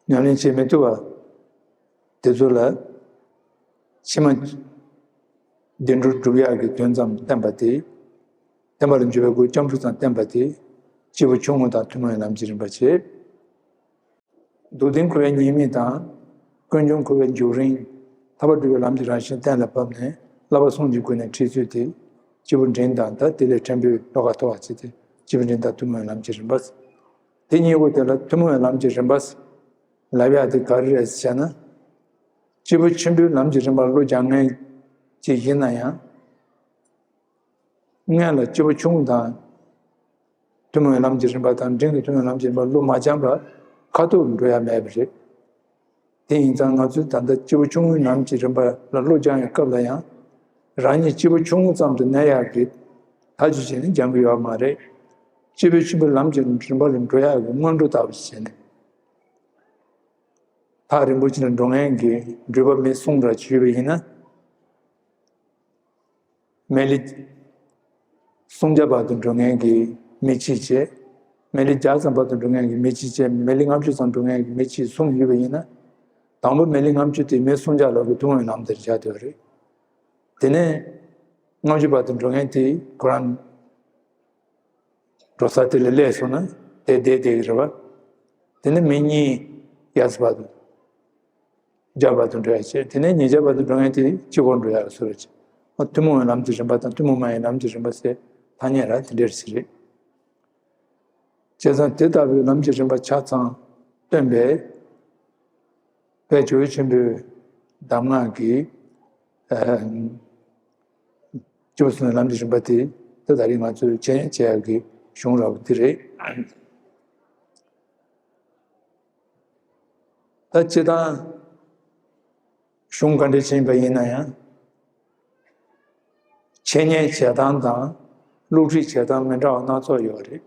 ཉམས་ལེན་བྱེད་མི་ཐུབ་པ། དེ་ཚོ་ལ་ཕྱི་མ་བདེ་འགྲོར་སྒྲུབ་ཡག་གི་དོན་ཙམ་བསྟན་པ་དེ། བསྟན་པ་ལ་འཇུག་པའི་སྒོ་སྐྱབས་འགྲོ་ཙམ་བསྟན་པ་དེ། སྐྱེས་བུ་ཆུང་ངུ་དང་ཐུན་མོང་བའི་ལམ་གྱི་རིམ་པ་བྱས། སྡུག་བདེན་ཁོ་བོའི་ཉེས་དམིགས་དང་། ཀུན་འབྱུང་ཁོ་བོའི་འཇུག་རིམ། ཐར་པ་སྒྲུབ་པའི་ལམ་གྱི་རང་བཞིན་གཏན་ལ་ཕབ་ནས་བསླབ་པ་གསུམ་གྱི་སྒོ་ནས་ཁྲིད་ཚུལ་དེ། སྐྱེས་བུ་འབྲིང་དང་ད་དེ་ལས་ཕྲན་བུ་བློ་ཁ་མཐོ་བ་བྱས་ཏེ། སྐྱེས་བུ་འབྲིང་དང་ཐུན་མོང་བའི་ལམ་གྱི་རིམ་པ། དེ་གཉིས་པོ་དེ་ལ་ཐུན་མོང་བའི་ལམ་གྱི་རིམ་པ་ལབ་ཡག་དེ་ག་རེ་རེད་ཟེར་ན། སྐྱེས་བུ་ཆེན་པོའི་ལམ་གྱི་རིམ་པར་བློ་སྦྱང་མཁན་ཅིག་ཡིན་ན་ཡང་། སྔོན་ལ་སྐྱེས་བུ་ཆུང་ངུ་དང་། ཐུན་མོང་བའི་ལམ་གྱི་རིམ་པ་དང་འབྲིང་གི་ཐུན་མོང་བའི་ལམ་གྱི་རིམ་པར་བློ་མ་སྦྱངས་པ་ཁ་ཐུག་འགྲོ་ཡ་མེད་པ་རེད། དེ་ཡིན་ཙང་ང་ཚོས་ད་ལྟ་སྐྱེས་བུ་ཆུང་ངུའི་ལམ་གྱི་རིམ་པ་ལ་བློ་སྦྱང་བའི་སྐབས་ལ་ཡང་། རང་ཉིད་སྐྱེས་བུ་ཆུང་ངུ་ཙམ་དུ་གནས་ཡག་གི་ཐག་གཅོད་བྱས་ནས་སྦྱང་གི་ཡོད་མ་རེད། སྐྱེས་བུ་ཆེན་པོའི་ལམ་གྱི་རིམ་པ་ལ་འགྲོ་ཡག་གི་སྔོན་འགྲོ་ལྟ་བུ་ཞིག་བྱས་ནས། ཐག་རིང་པོ་ཅིག་ལ་འགྲོ་མཁན་གྱི་འགྲུལ་པ་མི་གསུམ་རེ་ཞུས་པ་ཡིན་ན། མི་ལི་སུམ་བརྒྱ་བར་དུ་འགྲོ་མཁན་གྱི་མི་གཅིག་བྱས། མི་ལི་བརྒྱ་ཙམ་བར་དུ་འགྲོ་མཁན་གྱི་མི་གཅིག་བྱས། མི་ལི་ལྔ་བཅུ་ཙམ་འགྲོ་མཁན་གྱི་མི་གཅིག་གསུམ་ཡོད་པ་ཡིན་ན། དང་པོ་མི་ལི་ལྔ་བཅུ་དེ་མི་སུམ་བརྒྱ་ལོག་གི་ཐུན་མོང་ལམ་དེར་བཞག་བསྡད་པ་རེད། དེ་ནས་ལྔ་བཅུ་བར་དུ་འགྲོ་མཁན་དེ་ཁོ་རང་འགྲོ་ས་དེ་ལ་སླེབས་སོང་ན་དེ་བསྡད་བསྡད་ཀྱི་རེད་པ། དེ་ནས་མི་གཉིས་གཡས་བར་དུ། བརྒྱ་བར་དུ་འགྲོ་ཡ་བྱས། དེ་ནས་ཉིས་བརྒྱ་བར་དུ་འགྲོ་མཁན་དེ་སྤྱི་བོར་འགྲོ་ཡ་ལ་ཟེར་བ་བྱས། ཐུན་མོང་བའི་ལམ་གྱི་རིམ་པ་དང་ཐུན་མོང་མ་ཡིན་ལམ་གྱི་རིམ་པ་ཟེར་ཐ་སྙད་ར་དེ་འདྲ་ཞིག་རེད། བྱས་ཙང་དེ་ལྟ་བུའི་ལམ་གྱི་རིམ་པ་ཆ་ཚང་སྟོན་པའི་དཔལ་ཇོ་བོ་ཆེན་པོའི་གདམས་ངག་གི་སྐྱེས་བུ་གསུམ་ལམ་གྱི་རིམ་པ་དེ་ ད་ད་རེས་ང་ཚོས་འཆད་ཉན་བྱེད་ཡག་གི་གཞུང་ར་བ་འདི་རེད། ད་སྤྱིར་བཏང་གཞུང་ག་འདྲ་ཕྱིན་པ་ཡིན་ན་ཡང་འཆད་ཉན་བྱེད་སྟངས་དང་བསླུ་བྲིད་བྱེད་སྟངས་མི་འདྲ་བ་སྣ་ཚོགས་ཡོད་རེད།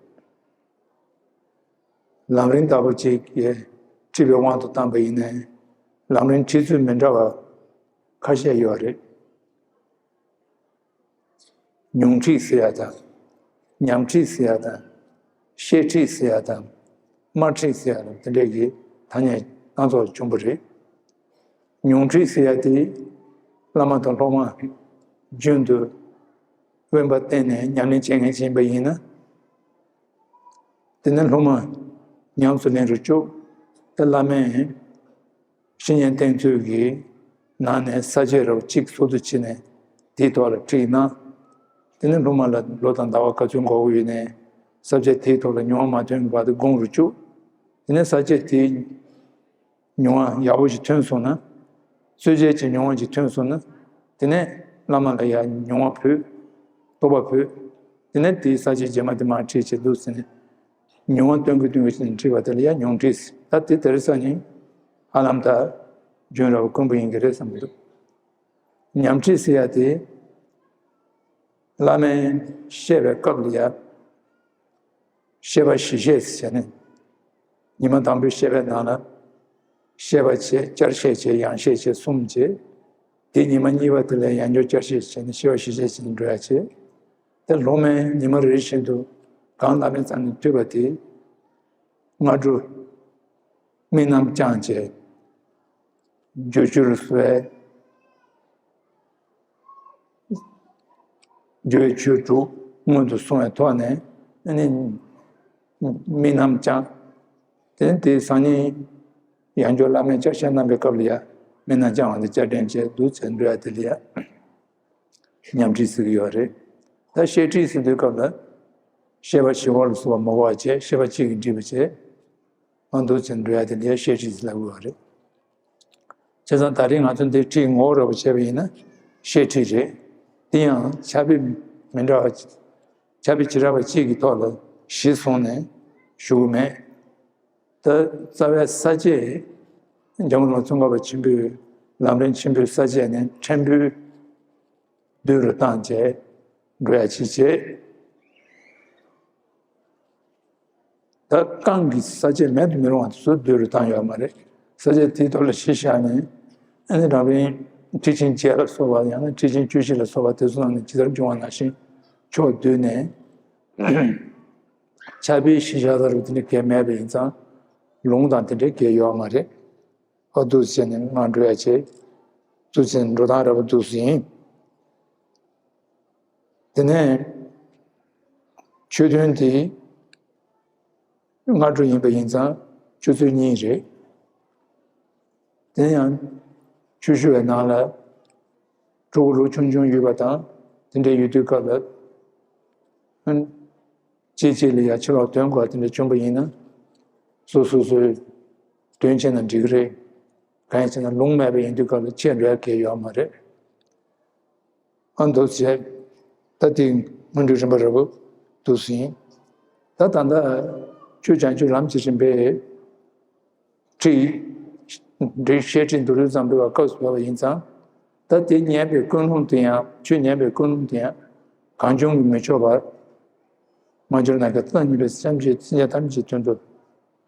ལམ་རིམ་ལྟ་བུ་ཅིག་གིས་ཁྲིད་པའི་དབང་དུ་བཏང་པ་ཡིན་ནའི་ལམ་རིམ་ཁྲིད་ཚུལ་མི་འདྲ་བ་ཁ་ཤས་ཡོད་རེད། ཉུང་ཁྲིད་ཟེར་ཡ་དང་། ཉམས་ཁྲིད་ཟེར་ཡ་དང་། བཤད་ཁྲིད་ཟེར་ཡ་དང་། སྨྲ་ཁྲིད་ཟེར་ཡ་དང་དེ་འདྲས་ཀྱི་ཐ་སྙད་སྣ་ཚོགས་བྱུང་བ་རེད། ཉུང་ཁྲིད་ཟེར་ཡ་དེ་བླ་མ་དང་སློབ་མ་རྒྱུན་དུ་དབེན་པ་བསྟེན་ནས་ཉམས་ལེན་བྱེད་མཁན་ཅིག་ཡིན་པ་ཡིན་ན། དེ་ནས་སློབ་མ་ཉམས་སུ་ལེན་རུ་བཅུག་དེ་བླ་མས་བཤེས་གཉེན་བསྟེན་ཚུལ་གྱི་ནང་ནས་ས་བཅད་རབ་གཅིག་སོ་སོ་བྱས་ནས་དེའི་ཐོག་ལ་ཁྲིད་གནང་། དེ་ནས་སློབ་མ་ལ་ལོ་དང་ཟླ་བ་ག་ཚོད་འགོར་གྱི་ཡོད་ནའི་ས་བཅད་དེའི་ཐོག་ལ་མྱོང་བ་མ་ཐོན་གྱི་བར་དུ་སྒོམ་རུ་བཅུག་དེ་ནས་ས་བཅད་དེའི་མྱོང་བ་ཡག་པོ་ཞིག་ཐོན་སོང་ན། རྩོད་བཅད་ཀྱི་མྱོང་བ་ཞིག་ཐོན་སོང་ན། དེ་ནས་བླ་མ་ལ་ཡང་མྱོང་བ་ཕུལ། རྟོགས་པ་ཕུལ། དེ་ནས་དེའི་ས་བཅད་རྗེས་མ་དེ་མར་ཁྲིད་བྱེད་འདུག་ཟེར་ནས། མྱོང་བ་སྟོན་གྱི་སྟོན་གྱི་ཞིག་ཁྲིད་པ་དེ་ལ་ཡང་ཉུང་ཁྲིད་ཟེར། ད་དེ་དེ་རིང་སང་ཉིན་ཧ་ལམ་ད་རྒྱུན་རབས་དཀོན་པོ་ཡིན་གྱི་རེད་བསམ་གྱི་འདུག་ཉམས་ཁྲིད་ཟེར་ཡ་དེ། བླ་མས་བཤད་པའི་སྐབས་ལ་ཡ། བཤད་པ་བཞི་བཤད་ཟེར་བྱས་ནས། ཉི་མ་དང་པོའི་བཤད་པའི་ནང་ལ། བཤད་པ་བྱས། བསྐྱར་བཤད་བྱས། ཡང་བཤད་བྱས། གསུམ་བྱས། དེ་ཉི་མ་གཉིས་པ་དེ་ལ་ཡང་བསྐྱར་བསྐྱར་བཤད་བྱས་ནས་བཤད་པ་བཞི་བཤད་བྱས་ནས་འགྲོ་ཡ་བྱས། དེ་སློབ་མས་ཉི་མ་རེ་བཞིན་དུ་གང་བླ་མའི་རྩ་ནས་ཐོས་པ་དེ། སྔ་དྲོ་དམིགས་རྣམ་བསྐྱངས་བྱས། བསྒྱུར་བཅོས་སུ་བས། བསྒྱུར་བའི་ཆོས་དྲུག་སྔོན་དུ་སོང་བའི་ཐོག་ནས་ཨ་ནི་དམིགས་རྣམ་བསྐྱངས། དེ་དེ་སང་ཉིན་ཡང་བསྐྱར་བླ་མས་བསྐྱར་བཤད་གནང་པའི་སྐབས་ལ་ཡང་དམིགས་རྣམ་བསྐྱངས་པ་དེ་བསྐྱར་དྲན་བྱས་འདུག་བྱས་འགྲོ་ཡ་དེ་ལ་ཡང་ཉམས་ཁྲིད་ཟེར་གྱི་ཡོད་རེད། ད་བཤད་ཁྲིད་ཟེར་དུས་སྐབས་ལ་བཤད་པ་བཞི་པ་ལ་སོགས་པ་མ་གོ་བ་བྱས། བཤད་པ་གཅིག་གིས་འགྲིག་པ་བྱས། ཨ་འདུག་ཅེས་འགྲོ་ཡ་དེ་ལ་བཤད་ཁྲིད་ཟེར་ལབ་དགོས་པ་རེད། བྱས་ཙང་ད་རེས་ང་ཚོ་འདི་ཁྲིད་ངོ་བོ་རེ་བ་བྱས་པ་ཡིན་ན་བཤད་ཁྲིད་རེད། དེ་ཡང་ཕྱག་དཔེ་མི་འདྲ་བ། ཕྱག་དཔེ་བྱེ་བྲག་པ་གཅིག་གི་ཐོག་ལ་གཞི་བཟུང་ནས་ཞུ་གི་མེད། ད་རྩ་བའི་ས་བཅད་འཇམ་མགོན་རྒྱལ་བ་ཙོང་ཁ་པ་ཆེན་པོའི་ལམ་རིམ་ཆེན་པོའི་ས་བཅད་ནས་ཕྲན་བུ་བསྡུས་རུ་བཏང་བྱས་འགྲོ་ཡ་ཅིག་བྱས། ད་རྐང་གི་ས་བཅད་མེད་དུ་མི་རུང་བ་དེ་ཚོ་བསྡུས་རུ་བཏང་ཡོད་མ་རེད། ས་བཅད་དེའི་ཐོག་ལ་གཞི་བཞག་ནས་ཨ་ནི་རང་རེའི་ཁྲིད་ཆེན་བརྒྱད་ལ་སོགས་པ་ཡང་ན་ཁྲིད་ཆེན་བཅུ་བཞི་ལ་སོགས་པ་དེ་ཚོ་ནང་ནས་ཇི་ལྟར་འབྱུང་བ་ནང་བཞིན་ཕྱོགས་བསྡུས་ནས་ཕྱག་དཔེའི་གཞི་བཞག་ས་རུ་དེ་འདྲ་གས་མེད་པ་ཡིན་ཙང་ལུང་དང་དེ་འདྲ་གས་ཡོད་མ་རེད། ཨ་འདུག་བྱས་ནས་ང་འགྲོ་ཡ་བྱས། འདུག་བྱས་ནས་འགྲོ་སྟངས་རེ་བ་འདུག་ཟིན། དེ་ནས་ཆོས་ཐུན་དེ་སྔ་དྲོ་ཡིན་པ་ཡིན་ཙང་ཆུ་ཚོད་གཉིས་རེད། དེ་ཡང་ཆོས་ཞུ་བའི་ནང་ལ་ཕྲུ་གུ་ལོ་ཆུང་ཆུང་ཡོད་པ་དང་དེ་འདྲ་ཡོད་དུས་སྐབས་ལ། གཅིག་གཅིག་ལ་ཡ་ཕྱི་ལོགས་འདོན་དགོས་དེ་འདྲ་བྱུང་བ་ཡིན་ན། སོ་སོ་སོས་འདོན་བྱས་ན་འགྲིག་གི་རེད། གང་ཡིན་ཟེར་ན་ལུང་མེད་པ་ཡིན་དུས་སྐབས་ལ་ཆད་འགྲོ་ཡ་གལ་ཡོད་མ་རེད། ཨ་འདུག་བྱས། ད་དེ་སྔོན་འགྲོའི་རིམ་པ་རེ་བ་འདུག་ཟིན། ད་ད་ལྟ་ཆོས་བྱང་ཆུབ་ལམ་གྱི་རིམ་པའི་ཁྲིད། འགྲེལ་བཤད་ཁྲིད་མདོ་ལུགས་ཙམ་འབུལ་བ་སྐབས་སུ་བབས་པ་ཡིན་ཙང་། ད་དེ་ཉན་པའི་ཀུན་སློང་དེ་ཡང་ཆོས་ཉན་པའི་ཀུན་སློང་དེ་ཡང་གང་བྱུང་གིས་མི་ཆོག་པར། མ་གྱུར་ན་ཀ་ཏ་ཉིད་པའི་སེམས་ཅན་སེམས་ཅན་ཐམས་ཅད་དོན་དུ་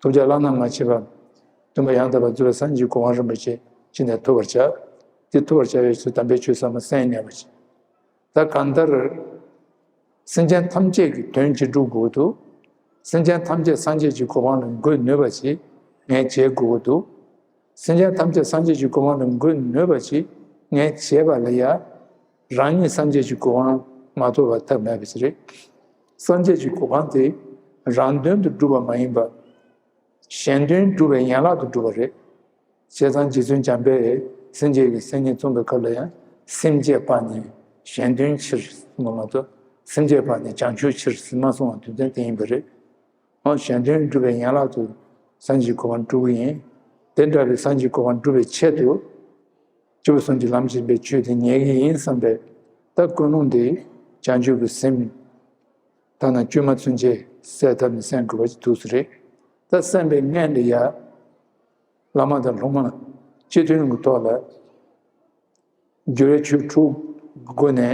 ཐོབ་བྱ་བླ་ན་མ་མཆིས་པ། སྟོན་པ་ཡང་དག་པར་རྫོགས་པའི་སངས་རྒྱས་ཀྱི་གོ་འཕང་རིན་པོ་ཆེ་ཅི་ནས་ཐོབ་པར་བྱ། དེ་ཐོབ་པར་བྱ་བའི་ཚུལ་དམ་པའི་ཆོས་ཟབ་མོ་གསན་ནས་པ་ཅི། ད་གང་ལྟར། སེམས་ཅན་ཐམས་ཅད་ཀྱི་དོན་ཅི་སྒྲུབ་དགོས་འདུག་སེམས་ཅན་ཐམས་ཅད་སངས་རྒྱས་ཀྱི་གོ་འཕང་ལ་འགོད་ནུས་པ་ཅིག་ངས་བྱེད་དགོས་འདུག་སེམས་ཅན་ཐམས་ཅད་སངས་རྒྱས་ཀྱི་གོ་འཕང་ལ་འགོད་ནུས་པ་ཅིག་ངས་བྱས་པ་ལ་ཡ། རང་ཉིད་སངས་རྒྱས་ཀྱི་གོ་འཕང་མ་ཐོབ་པར་ཐབས་མེད་པ་ཅིག་རེད། སངས་རྒྱས་ཀྱི་གོ་འཕང་དེ་རང་དོན་དུ་སྒྲུབ་པ་མ་ཡིན་པར། གཞན་དོན་སྒྲུབ་པའི་ཡན་ལག་ཏུ་གྲུབ་པ་རེད། བྱས་ཙང་རྗེ་བཙུན་འཇམ་དཔལ་སེང་གེ་གི་སེམས་ཉིད་རྩོམ་པའི་སྐབས་ལ་ཡང་སེམས་བསྐྱེད་པ་ནི་གཞན་དོན་ཕྱིར་ཟེར་མ་གཏོགས་སེམས་བསྐྱེད་པ་ནི་བྱང་ཆུབ་ཕྱིར་ཟེར་མ་གསུངས་པ་དོན་ཚན་དེ་ཡིན་པ་རེད། འོ་གཞན་དོན་སྒྲུབ་པའི་ཡན་ལག་ཏུ་སངས་རྒྱས་གོ་འཕང་སྒྲུབ་ཀྱི་ཡིན། དེ་འདྲ་བའི་སངས་རྒྱས་གོ་འཕང་སྒྲུབ་པའི་ཆེད་དུ། སྐྱེས་བུ་གསུམ་གྱི་ལམ་བྱེད་པའི་ཆོས་དེ་ཉན་གྱི་ཡིན་བསམ་པའི་ད་ཀུན་སློང་དེ་བྱང་ཆུབ་ཀྱི་སེམས་ ཐ་ན་བཅོས་མ་ཚུན་ཆད་སེལ་ཐབས་ནི་གསན་དགོས་པ་ཅིག་འདུག་སེ་རེད། ད་གསན་པའི་སྔོན་ལ་ཡ། བླ་མ་དང་སློབ་མ་སྤྱི་མཐུན་གྱི་ཐོག་ལ་བསྒྱུར་བའི་ཆོས་དྲུག་སྒོ་ནས་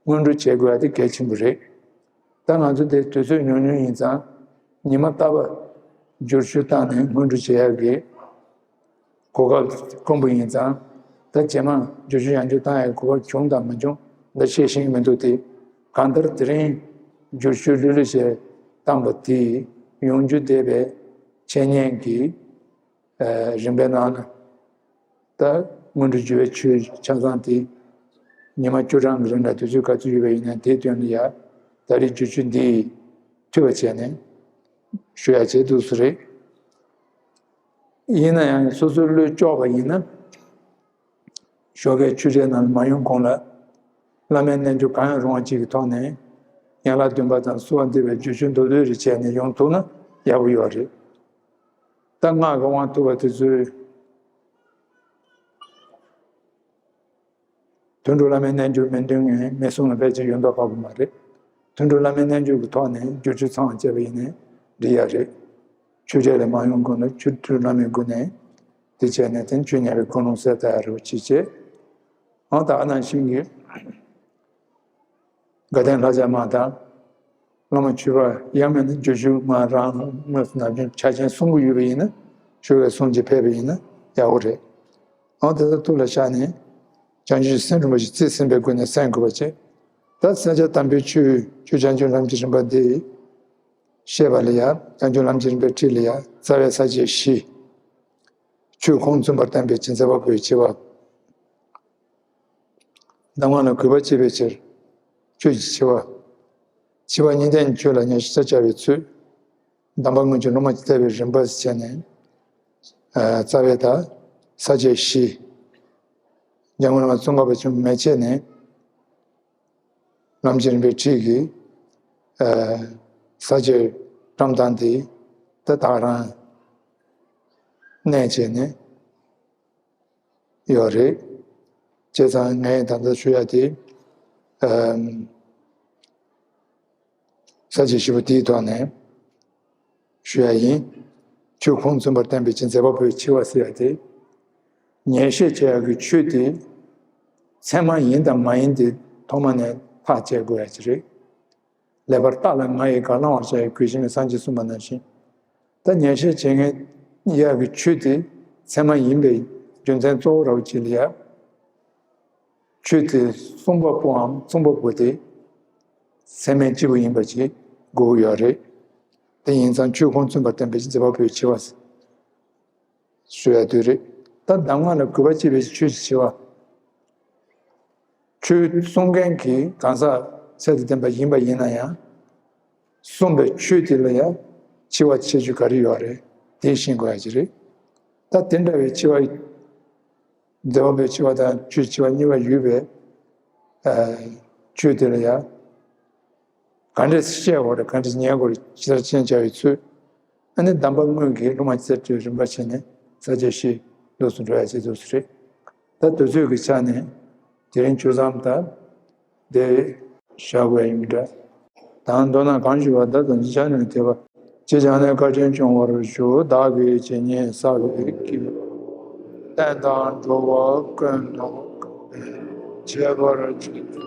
སྔོན་འགྲོ་བྱེད་དགོས་པ་དེ་གལ་ཆེན་པོ་རེད། ད་ང་ཚོ་དེ་དུས་ཚོད་ཉུང་ཉུང་ཡིན་ཙང་ཉི་མ་རྟག་པར་བསྒྱུར་བཅོས་བཏང་ནས་སྔོན་འགྲོ་བྱེད་ཡག་གི་གོ་སྐབས་དཀོན་པོ་ཡིན་ཙང་། ད་རྗེས་མ་བསྒྱུར་བཅོས་ཡང་བསྐྱར་བཏང་ཡག་གོ་སྐབས་བྱུང་དང་མ་བྱུང་ད་ཤེས་ཤེས་ཀྱི་མི་འདུག་སྟེ། གང་ལྟར་དེ་རིང་བསྒྱུར་བཅོས་ལྷོད་ལྷོད་བྱས་བཏང་པ་དེས་ཡོང་རྒྱུ་བསྡད་པའི་འཆད་ཉན་གྱི་རིམ་པའི་ནང་ན། ད་སྔོན་འགྲོ་བསྒྱུར་བའི་ཆོས་ཆ་ཚང་དེ་ཉི་མ་བཅུ་གྲངས་ཀྱི་རིང་ལ་དུས་ཚོད་ག་ཚོད་ཡོད་པ་ཡིན་ན་དེའི་སྟེང་ལ་ཡ་ད་རེས་བསྒྱུར་བཅོས་འདི་འཐུས་པ་བྱས་ནས་ཞུ་ཡག་བྱས་འདུག་སེ་རེད། ཡིན་ན་ཡང་སོ་སོའི་བློས་ལྕོགས་པ་ཡིན་ན། ཞོགས་ཀའི་ཆོས་འབྲེལ་ནང་མ་ཡོང་གོང་ལ། བླ་མའི་རྣལ་འབྱོར་གང་ཡང་རུང་བ་གཅིག་གི་ཐོག་ནས། ཡན་ལག་བདུན་པ་དང་གསོལ་བ་འདེབས་པའི་བསྒྱུར་བཅོས་མདོར་བསྡུས་རེ་བྱས་ནས་ཡོང་ཐུབ་ན་ཡག་པོ་ཡོད་རེད། ད་སྔགས་ཀྱི་དབང་ཐོབ་པ་དེ་ཚོས། དུད་འགྲོ་བླ་མའི་རྣལ་འབྱོར་མི་འདོན་མཁན་མི་གསུམ་ལ་ཕལ་ཆེར་ཡོང་མདོག་ཁ་པོ་མ་རེད། དུད་འགྲོ་བླ་མའི་རྣལ་འབྱོར་གྱི་ཐོག་ནས་བསྒྱུར་བཅོས་ཚང་བ་བྱས་པ་ཡིན་ནའི་འགྲིག་ཡག་རེད། ཆོས་འབྲེལ་ལས་མ་ཡོང་གོང་ལ་ཆོས་དྲུག་བླ་མའི་སྒོ་ནས་དེ་བྱས་ནས་དེ་ཆོས་ཉན་པའི་ཀུན་སློང་གསལ་ལྟ་ཡག་རེ་བ་ཅིག་བྱས། ཨང་། ད་ག་ནང་བཞིན་གྱི་དགའ་ལྡན་ལྷ་བྱ་མ་དང་། བླ་མ་མཆོད་པ་ཡང་མིན་ན་བསྒྱུར་བཅོས་ང་རང་དངོས་སུ་ནམ་རྒྱུན་ཆ་རྐྱེན་གསུང་གི་ཡོད་པ་ཡིན་ན་ཞོགས་ཀས་གསུང་བྱས་ཕེབས་པ་ཡིན་ན་ཡག་པོ་རེད། ཨང་། དེ་ལྟར་ཐུགས་ལ་བཞག་ནས་བྱང་ཆུབ་སེམས་རིན་པོ་ཆེ་རྩིས་ཟིན་པའི་སྒོ་ནས་གསན་དགོས་པ་བྱས། ད་གསན་བྱ་དམ་པའི་ཆོས་ཆོས་བྱང་ཆུབ་ལམ་གྱི་རིམ་པ་འདི་བཤད་པ་ལ་ཡ། བྱང་ཆུབ་ལམ་གྱི་རིམ་པའི་ཁྲིད་ལ་ཡ་རྩ་བའི་ས་བཅད་བཞི། ཆོས་ཁུངས་མཚོན་པར་བསྟན་པའི་ཕྱིར་མཛད་པ་པོའི་ཆེ་བ། གདམས་ངག་ལ་གུས་པ་བསྐྱེད་པའི་ཕྱིར་ཆོས་ཀྱི་ཆེ་བ། ཆེ་བ་གཉིས་ལྡན་ཆོས་ལ་ཉེར་ཞི་བརྩེར་བྱ་བའི་ཚུལ། གདམས་པ་སྔོན་གྱི་སློབ་མ་བསྟེན་པའི་རིམ་པ་བྱས་ནས། ཨ། རྩ་བའི་ད་ས་བཅད་བཞི། འཇམ་མགོན་བླ་མ་ཙོང་ཁ་པ་ཆེན་པོས་མེ་ལྕེ་ནས་ལམ་གྱི་རིམ་པའི་ཁྲིད་ཀྱི། ཨ། ས་བཅད་བཀྲམ་སྟངས་དེ་ད་ད་ག་རང་གནས་བྱས་ནས་ཡོད་རེད། བྱས་ཙང་ངས་ད་ལྟ་ཞུ་ཡ་དེ། ཨ། ས་བཅད་བཞི་པོ་དེའི་ཐོག་ནས་ཞུ་ཡ་ཡིན། ཆོས་ཁུངས་མཚོན་པར་བསྟན་པའི་ཕྱིར་མཛད་པ་པོའི་ཆེ་བ་ཟེར་ཡ་དེ། ཉན་བཤད་བྱེད་ཡག་གི་ཆོས་དེ་ཚད་མ་ཡིན་དང་མ་ཡིན་དེ་ཐོག་མ་ནས་ཐག་བཅད་དགོས་ཡ་ཅིག་རེད། ལེགས་པར་བརྟགས་ལ་ང་ཡིས་གང་བླང་བར་བྱ་ཡི་གུས་ཤིང་སངས་རྒྱས་གསུངས་པ་ནང་བཞིན། ད་ཉན་བཤད་བྱེད་མཁན་ཡག་གི་ཆོས་དེ་ཚད་མ་ཡིན་པའི་རྒྱུ་མཚན་གཙོ་བོ་ར་བ་ཅིག་ལ་ཡ། ཆོས་དེ་གསུངས་པ་པོའམ་གསུང་བ་པོ་དེ་ཚད་མས་སྐྱེས་བུ་ཡིན་པ་ཅིག་དགོས་ཀྱི་ཡོད་རེད། དེ་ཡིན་ཙང་ཆོས་ཁུངས་མཚོན་པར་བསྟན་པའི་མཛད་པ་པོའི་ཆེ་བ་ཞུ་ཡ་དེ་རེད། ད་གདམས་ངག་ལ་གུས་པ་བསྐྱེད་པའི་ཆོས་ཀྱི་ཆེ་བ། ཆོས་གསུང་མཁན་གྱི་གང་ཟག་ཚད་དང་ལྡན་པ་ཡིན་པ་ཡིན་ན་ཡང་། གསུངས་པའི་ཆོས་དེ་ལ་ཡང་ཆེ་བ་ཁྱད་ཆོས་ག་རེ་ཡོད་རེད་དེ་ཤེས་དགོས་ཡ་ཅིག་རེད། ད་དེ་འདྲ་བའི་ཆེ་བ། མཛད་པ་པོའི་ཆེ་བ་དང་ཆོས་ཆེ་བ་གཉིས་པ་ཡོད་པའི། ཨ། ཆོས་དེ་ལ་ཡང་ག་འདྲས་བཤད་དགོས་རེད། ག་འདྲས་ཉན་དགོས་རེད། ཇི་ལྟར་ཅན་བྱ་བའི་ཚུལ། ཨ་ནི་གདམས་པ་སྔོན་གྱི་སློབ་མ་ཅིག་ཙམ་རིམ་པ་བྱས་ནས་ས་བཅད་བཞི་ལོགས་སུ་འགྲོ་ཡ་བྱེད་ཐུབ་ས་རེད། ད་དུས་ཚོད་ཀྱི་ཆ་ནས་དེ་རིང་བཅུ་མཚམས་ད་དེ་བཞག་དགོས་ཡིན་འདྲ། དང་མདོར་ན་གང་ཞུ་བ་བདག་དང་ཅི་བྱ་ནུས་དེ་བ། ཅི་བྱ་ནས་བཀའ་དྲིན་སྐྱོང་བར་ཞུ། བདག་གིས་ཇི་སྙེད་བསགས་པའི་དགེ་བ། བསྟན་དང་འགྲོ་བ་ཀུན་ལ་ཁྱད་པར་ཅན།